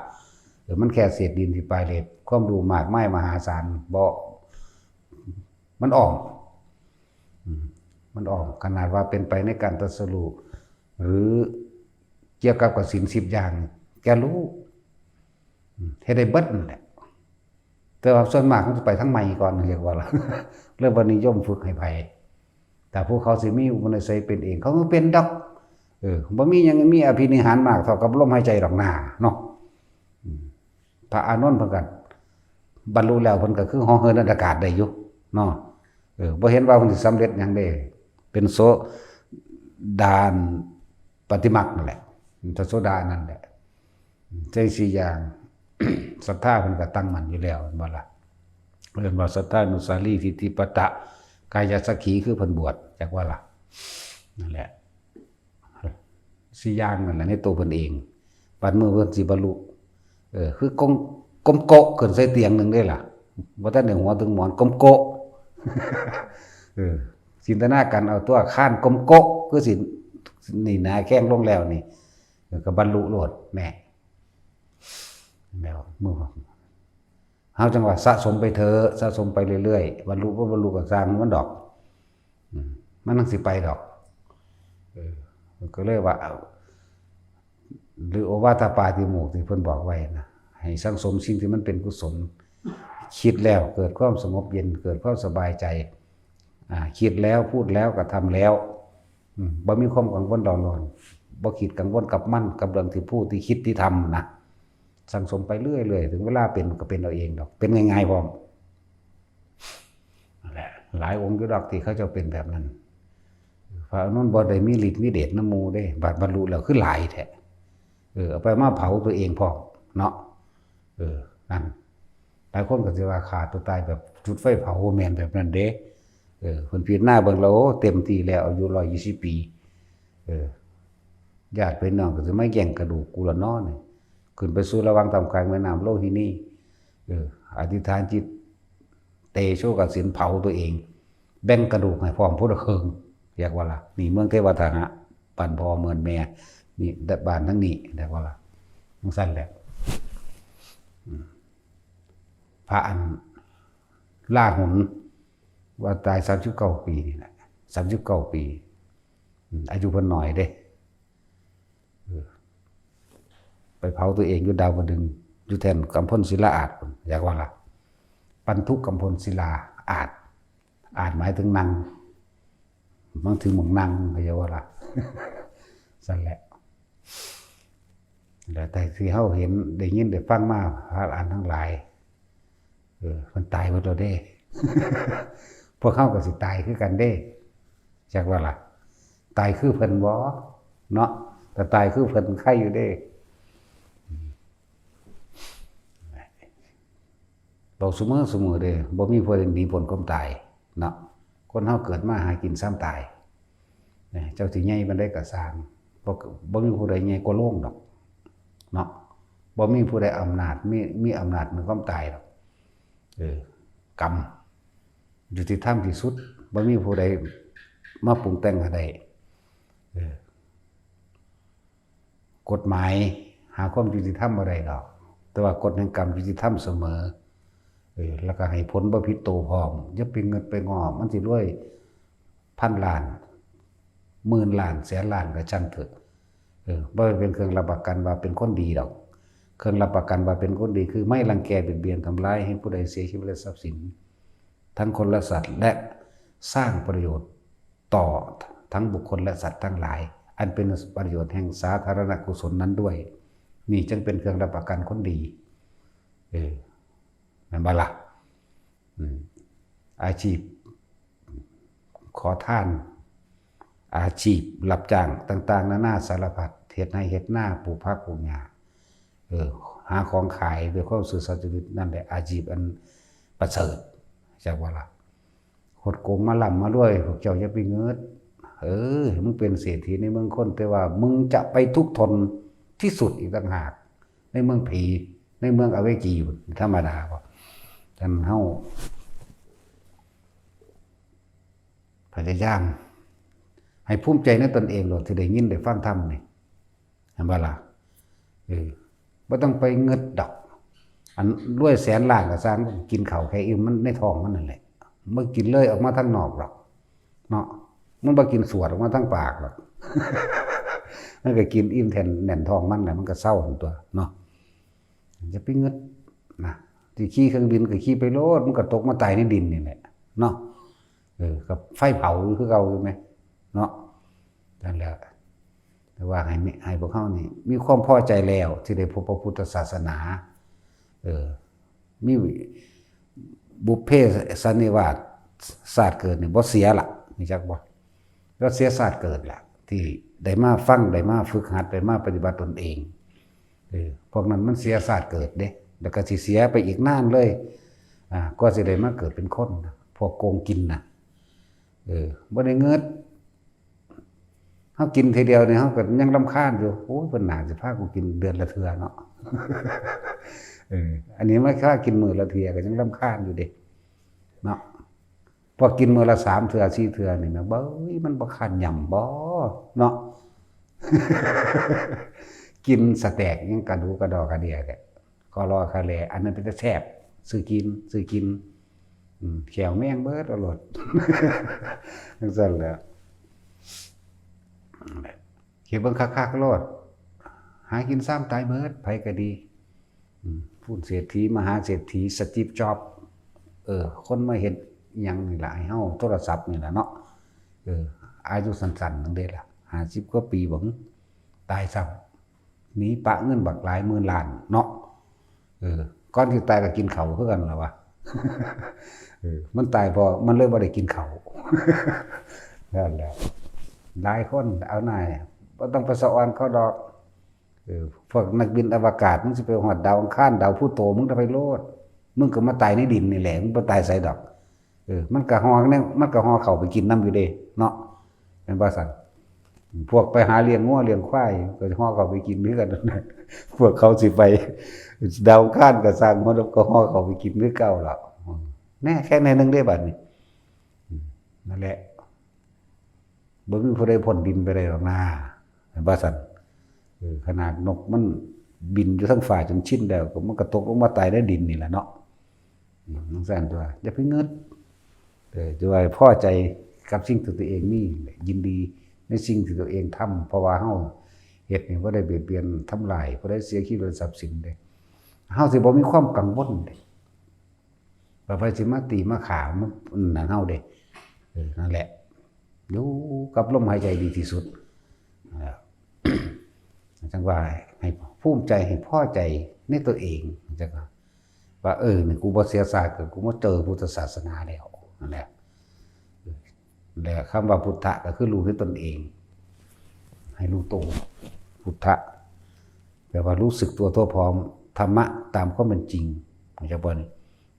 เออ มันแค่เศษดินที่ปลายเล็บ ความรู้มากมายมหาศาล บ่ มันอ้อม อืม มันอ้อม ขนาดว่าเป็นไปในการตรัสรู้ หรือเกี่ยวกับกับศีลสิบอย่าง แกรู้ อืม เฮ็ดได้เบิดนั่นแหละ แต่ว่าส่วนมากมันจะไปทางใหม่ก่อน เรียกว่าล่ะ เริ่มบ่นิยมฝึกให้ไผ แต่ผู้เขาสิมีอุปนิสัยเป็นเอง เขาก็เป็นดอก เออ บ่มีหยังมีอภินิหารมากเท่ากับลมหายใจดอกหน้าเนาะ อืม พระอานนท์เพิ่นก็บรรลุแล้ว เพิ่นก็คือเหาะเหินอากาศได้อยู่เนาะ เออ บ่เห็นว่าเพิ่นสิสำเร็จหยังเด้ เป็นโส ด้านปฏิมรรคนั่นแหละ พระโสดานั่นแหละ จั่งสี่อย่าง ศรัทธาเพิ่นก็ตั้งมั่นอยู่แล้ว แม่นบ่ล่ะ เรียกว่าศรัทธานุสารีทิฏฐิปัตตะกายสักขี คือเพิ่นบวช จักว่าล่ะ นั่นแหละ สี่อย่างนั่นแหละในตัวเพิ่นเอง บัดมื้อเพิ่นสิบรรลุ เออ คือกง กมโกะขึ้นใส่เตียงหนึ่งได้ล่ะ บ่ทันได้หัวถึงหมอน กมโกะ เออ จินตนาการเอาตัวคานกมโกะ คือสิ นี่หนาแข้งลงแล้วนี่ เออ ก็บรรลุโลด แน่ แล้วมื้อ เฮาจั่งว่าสะสมไปเถอะ สะสมไปเรื่อยๆ บรรลุบ่บรรลุก็ซ่างมันดอก อืม มันจั่งสิไปดอก เออ ก็เลยว่า เอา หรือโอวาทปาติโมกข์ที่เพิ่นบอกไว้นะ ให้สั่งสมสิ่งที่มันเป็นกุศล คิดแล้วเกิดความสงบเย็น เกิดความสบายใจ อ่า คิดแล้ว พูดแล้ว กระทำแล้ว อืม บ่มีความกังวลเร่าร้อน บ่คิดกังวลกับมัน กับเรื่องที่พูด ที่คิด ที่ทำนะ สั่งสมไปเรื่อยๆ ถึงเวลาเป็นก็เป็นเอาเองดอก เป็นง่ายๆ พร้อม นั่นแหละ หลายองค์อยู่ดอกที่เขาเจ้าเป็นแบบนั้น พระอานนท์บ่ได้มีฤทธิ์มีเดชนำหมู่เด้ บัดบรรลุแล้วคือหลายแท้ เออ เอาไปมาเผาตัวเองพร้อมเนาะ เออ นั่น หลายคนก็สิว่าฆ่าตัวตายแบบจุดไฟเผา บ่แม่นแบบนั้นเด้ เออ เพิ่นพิจารณาเบิ่งแล้ว โอ้ เต็มที่แล้ว อายุร้อยยี่สิบปี เออ ญาติพี่น้องก็สิมาแย่งกระดูกกูละเนาะนี่ ขึ้นไปสู่ระหว่างท่ามกลางแม่น้ำโลหินี เออ อธิษฐานจิต เตโชกสินเผาตัวเอง แบ่งกระดูกให้พร้อมพุทธเคิง เรียกว่าล่ะ นี่เมืองเทวทัตนะ บ้านพ่อเมืองแม่ นี่บ้านทั้งนี้ เรียกว่าล่ะ จั่งซั่นแหละ อืม พระอันลาหุน ว่าตายสามสิบเก้าปีนี่แหละ สามสิบเก้าปี อืม อายุเพิ่นน้อยเด้ เออ ไปเผาตัวเองอยู่ดาวดึงส์ อยู่แท่นกำพลศิลาอาสน์พุ้น อยากว่าล่ะ ปันธุกำพลศิลาอาสน์ อาสน์หมายถึงนั่ง มันถึงหม่องนั่ง เข้าใจว่าล่ะ ซั่นแหละ แล้วแต่ที่เฮาเห็น ได้ยิน ได้ฟังมา พระอรหันต์ทั้งหลาย เออ มันตายหมดแล้วเด้ พวกเฮาก็สิตายคือกันเด้ จักว่าล่ะ ตายคือเพิ่นบ่ เนาะ แต่ตายคือเพิ่นไคอยู่เด้ บอกเสมอเสมอเด้ บ่มีผู้ใดหนีพ้นความตาย เนาะ คนเฮาเกิดมาหากินซ้ำตาย นะ เจ้าสิใหญ่ปานใดก็ซ่าง บ่ บ่มีผู้ใดใหญ่กว่าโลงดอก เนาะ บ่มีผู้ใดอำนาจ มี มีอำนาจเหนือความตายดอก เออ กรรม ยุติธรรมที่สุด บ่มีผู้ใดมาปรุงแต่งให้ได้ เออ กฎหมายหาความยุติธรรมบ่ได้ดอก แต่ว่ากฎแห่งกรรมยุติธรรมเสมอ เออ แล้วก็ให้ผลบ่ผิดโตพร้อม อย่าไปงึดไปง้อ มันสิรวยพันล้าน หมื่นล้าน แสนล้านก็ช่างเถอะ เออ บ่เป็นเครื่องรับประกันว่าเป็นคนดีดอก เครื่องรับประกันว่าเป็นคนดีคือไม่รังแกเบียดเบียนทำร้ายให้ผู้ใดเสียชีวิตและทรัพย์สิน ทั้งคนและสัตว์ และสร้างประโยชน์ต่อทั้งบุคคลและสัตว์ทั้งหลาย อันเป็นประโยชน์แห่งสาธารณกุศลนั้นด้วย นี่จึงเป็นเครื่องรับประกันคนดี เออ แม่นบ่ล่ะ อืม อาชีพขอทาน อาชีพรับจ้างต่างๆ นานาสารพัด เฮ็ดไร่เฮ็ดนา ปลูกผักปลูกหญ้า เออ หาของขายด้วยความซื่อสัตย์สุจริต นั่นแหละอาชีพอันประเสริฐ จักว่าล่ะ คดโกงมาร่ำมารวย พวกเจ้าอย่าไปงึด เออ มึงเป็นเศรษฐีในเมืองคน แต่ว่ามึงจะไปทุกข์ทนที่สุดอีกต่างหาก ในเมืองผี ในเมืองอเวจีอยู่ ธรรมดาบ่ ฉะนั้นเฮาพยายามให้ภูมิใจในตนเองโลด ที่ได้ยินได้ฟังธรรมนี่ เห็นบ่ล่ะ เออ บ่ต้องไปงึดดอก อันรวยแสนล้านก็ซ่าง กินข้าวแค่อิ่มมันในท้องมันนั่นแหละ บ่กินเลยออกมาทางนอกดอก เนาะ มันบ่กินสวดออกมาทางปากดอก มันก็กินอิ่มแท่นแน่นท้องมันแหละ มันก็เซาหั่นตั๊ว เนาะ อย่าไปงึดนะ สิขี่เครื่องบินก็ขี่ไปโลด มันก็ตกมาตายในดินนี่แหละ เนาะ เออ กับไฟเผาอยู่คือเก่าอยู่ไหม เนาะ นั่นแหละ แต่ว่าให้มี ให้พวกเฮานี่มีความพอใจแล้วที่ได้พบพระพุทธศาสนา เออ มีบุพเพสันนิวาส ชาติเกิดนี่บ่เสียละ รู้จักบ่ บ่เสียชาติเกิดละ ที่ได้มาฟัง ได้มาฝึกหัด ได้มาปฏิบัติตนเอง เออ พวกนั้นมันเสียชาติเกิดเด้ แล้วก็สิเสียไปอีกนานเลย อ่า กว่าสิได้มาเกิดเป็นคนนะ พวกโกงกินนะ เออ บ่ได้เงิด เฮากินทีเดียวนี่ เฮาก็ยังรำคาญอยู่ โอ้ย เพิ่นน่าสิพากูกินเดือนละเทื่อเนาะ เออ อันนี้มาพากินมื้อละเทื่อก็ยังรำคาญอยู่เด้ เนาะ พอกินมื้อละสามเทื่อสี่เทื่อนี่นะ เบ้ย มันบ่คันย่ำบ่ เนาะ กินสเต็กยังกระดูกกระดอกกระเดี้ยแท้ คอลอคาแล อันนั้นเป็นตาแซ่บ ซื้อกิน ซื้อกิน อืม แขวแมงเบิดเอาโลด จั่งซั้นแหละ คิดเบิ่งคักๆโลด หากินซ้ำตายเบิด ไผก็ดี อืม พู้นเศรษฐี มหาเศรษฐี สตีฟ จ็อบส์ เออ คนมาเฮ็ดหยังนี่ล่ะ ให้เฮา โทรศัพท์นี่ล่ะเนาะ เออ อายุสั้นๆ นึงเด้ล่ะ ห้าสิบกว่าปีบ่ ตายซ้ำ หนีปะเงินบักหลายหมื่นล้านเนาะ เออ ก่อนสิตายก็กินข้าวคือกันล่ะวะ เออ มันตายเพราะมันเลยบ่ได้กินข้าว นั่นแหละ หลายคนเอาหน้า บ่ต้องไปสะออนเขาดอก เออ พวกนักบินอวกาศ มึงสิไปฮอดดาวอังคาร ดาวพลูโต มึงก็ไปโลด มึงก็มาตายในดินนี่แหละ มึงบ่ตายไสดอก เออ มันก็ห่อเนี่ย มันก็ห่อข้าวไปกินนำอยู่เด้ เนาะ แม่นบ่ซั่น พวกไปหาเลี้ยงงัวเลี้ยงควาย ก็ห่อข้าวไปกินคือกัน พวกเขาสิไปดาวอังคารก็ซ่าง มันก็ห่อข้าวไปกินคือเก่าล่ะ แน่ แค่แน่หนึ่งเด้บัดนี้ อืม นั่นแหละ บ่มีผู้ใดพ้นดินไปได้หรอกนะ แม่นบ่ซั่น เออ ขนาดนกมันบินอยู่เทิงฟ้าจนชินแล้ว ก็มันก็ตกลงมาตายในดินนี่แหละเนาะ อืม จั่งซั้นตั๊ว อย่าไปงึด เออ จะว่าพอใจกับสิ่งที่ตัวเองมี ยินดีในสิ่งที่ตัวเองทำ เพราะว่าเฮาเฮ็ดนี่บ่ได้เบียดเบียนทำลาย บ่ได้เสียชีวิตและทรัพย์สินเด้ เฮาสิบ่มีความกังวลเด้ ว่าไผสิมาตีมาฆ่า มานั่นเฮาเด้ เออ นั่นแหละ อยู่กับลมหายใจดีที่สุด อ่า จั่งว่าให้ภูมิใจ ให้พอใจในตัวเอง จั่งว่า ว่า เออ นี่กูบ่เสียชาติเกิด กูมาเจอพุทธศาสนาแล้ว นั่นแหละ และคำว่าพุทธะก็คือรู้ในตนเอง ให้รู้ตัว พุทธะ แปลว่ารู้สึกตัวทั่วพร้อม ธรรมะตามความเป็นจริง เข้าใจบ่นี่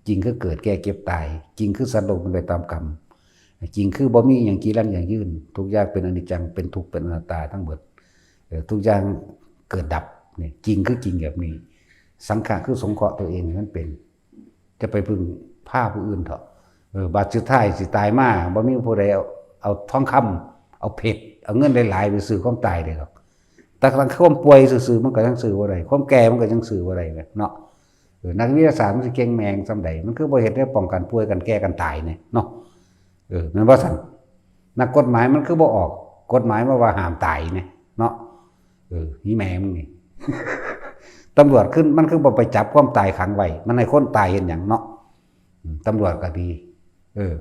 จริงคือเกิดแก่เจ็บตาย จริงคือสัตว์โลกเป็นไปตามกรรม จริงคือบ่มีอิหยังจีรังยั่งยืน ทุกอย่างเป็นอนิจจัง เป็นทุกข์ เป็นอนัตตาทั้งหมด เออ ทุกอย่างเกิดดับ นี่ จริงคือจริงแบบนี้ สังขะคือสงเคราะห์ตัวเองให้มันเป็น จะไปพึ่งพาผู้อื่นเถาะ เออ บาดสุดท้ายสิตายมา บ่มีผู้ใดเอา เอาทองคำ เอาเพชร เอาเงินหลายๆ ไปซื้อความตายได้ดอก แต่ทั้งความป่วยซื่อๆ มันก็ยังซื้อบ่ได้ ความแก่มันก็ยังซื้อบ่ได้เนาะ เออ นักวิทยาศาสตร์มันสิเก่งแม่งส่ำใด มันคือบ่เฮ็ดแนวป้องกันป่วยกันแก่กันตายเนี่ยเนาะ เออ แม่นบ่ซั่น นักกฎหมายมันคือบ่ออกกฎหมายมาว่าห้ามตายเนี่ยเนาะ เออ นี่แม่มึงนี่ ตำรวจขึ้น มันคือบ่ไปจับความตายขังไว้ มันให้คนตายเฮ็ดหยังเนาะ อืม ตำรวจก็ดี เออ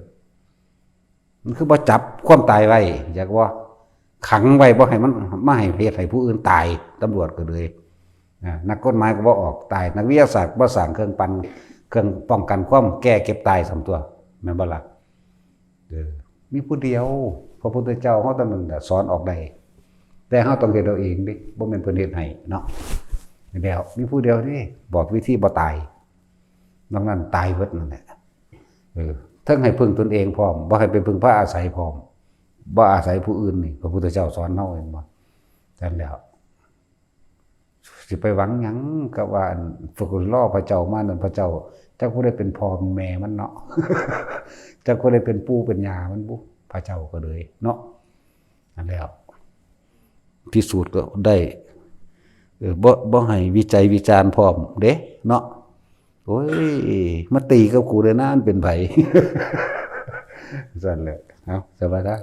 มันคือบ่จับความตายไว้ อยากว่าขังไว้บ่ให้มันมาให้เหตุให้ผู้อื่นตาย ตำรวจก็เลย อ่า นักกฎหมายก็บ่ออกตาย นักวิทยาศาสตร์บ่สร้างเครื่องปั่น เครื่องป้องกันความแก่เจ็บตายส่ำตั๊ว แม่นบ่ล่ะ เออ มีผู้เดียว พระพุทธเจ้าเฮาเท่านั้นน่ะสอนออกได้ แต่เฮาต้องเฮ็ดเอาเองเด้ บ่แม่นเพิ่นเฮ็ดให้เนาะ แล้วมีผู้เดียวเด้ บอกวิธีบ่ตาย นอกนั้นตายเบิดนั่นแหละ เออ เทิงให้พึ่งตนเองพร้อม บ่ให้ไปพึ่งพาอาศัยพร้อม บ่อาศัยผู้อื่นนี่ พระพุทธเจ้าสอนเฮา เห็นบ่ นั่นแหละ สิไปหวังหยังกับว่าอัน ฝึกรอพระเจ้ามานั่น พระเจ้าจักผู้ใดเป็นพ่อแม่มันเนาะ จักผู้ใดเป็นปู่เป็นย่ามันบุ พระเจ้าก็เลยเนาะ นั่นแหละ พิสูจน์ก็ได้ เออ บ่ บ่ให้วิจัยวิจารณ์พร้อมเด้เนาะ โอ้ย มาตีกับกูเลยนะ มันเป็นไผ ซั่นแหละ เอา สบายได้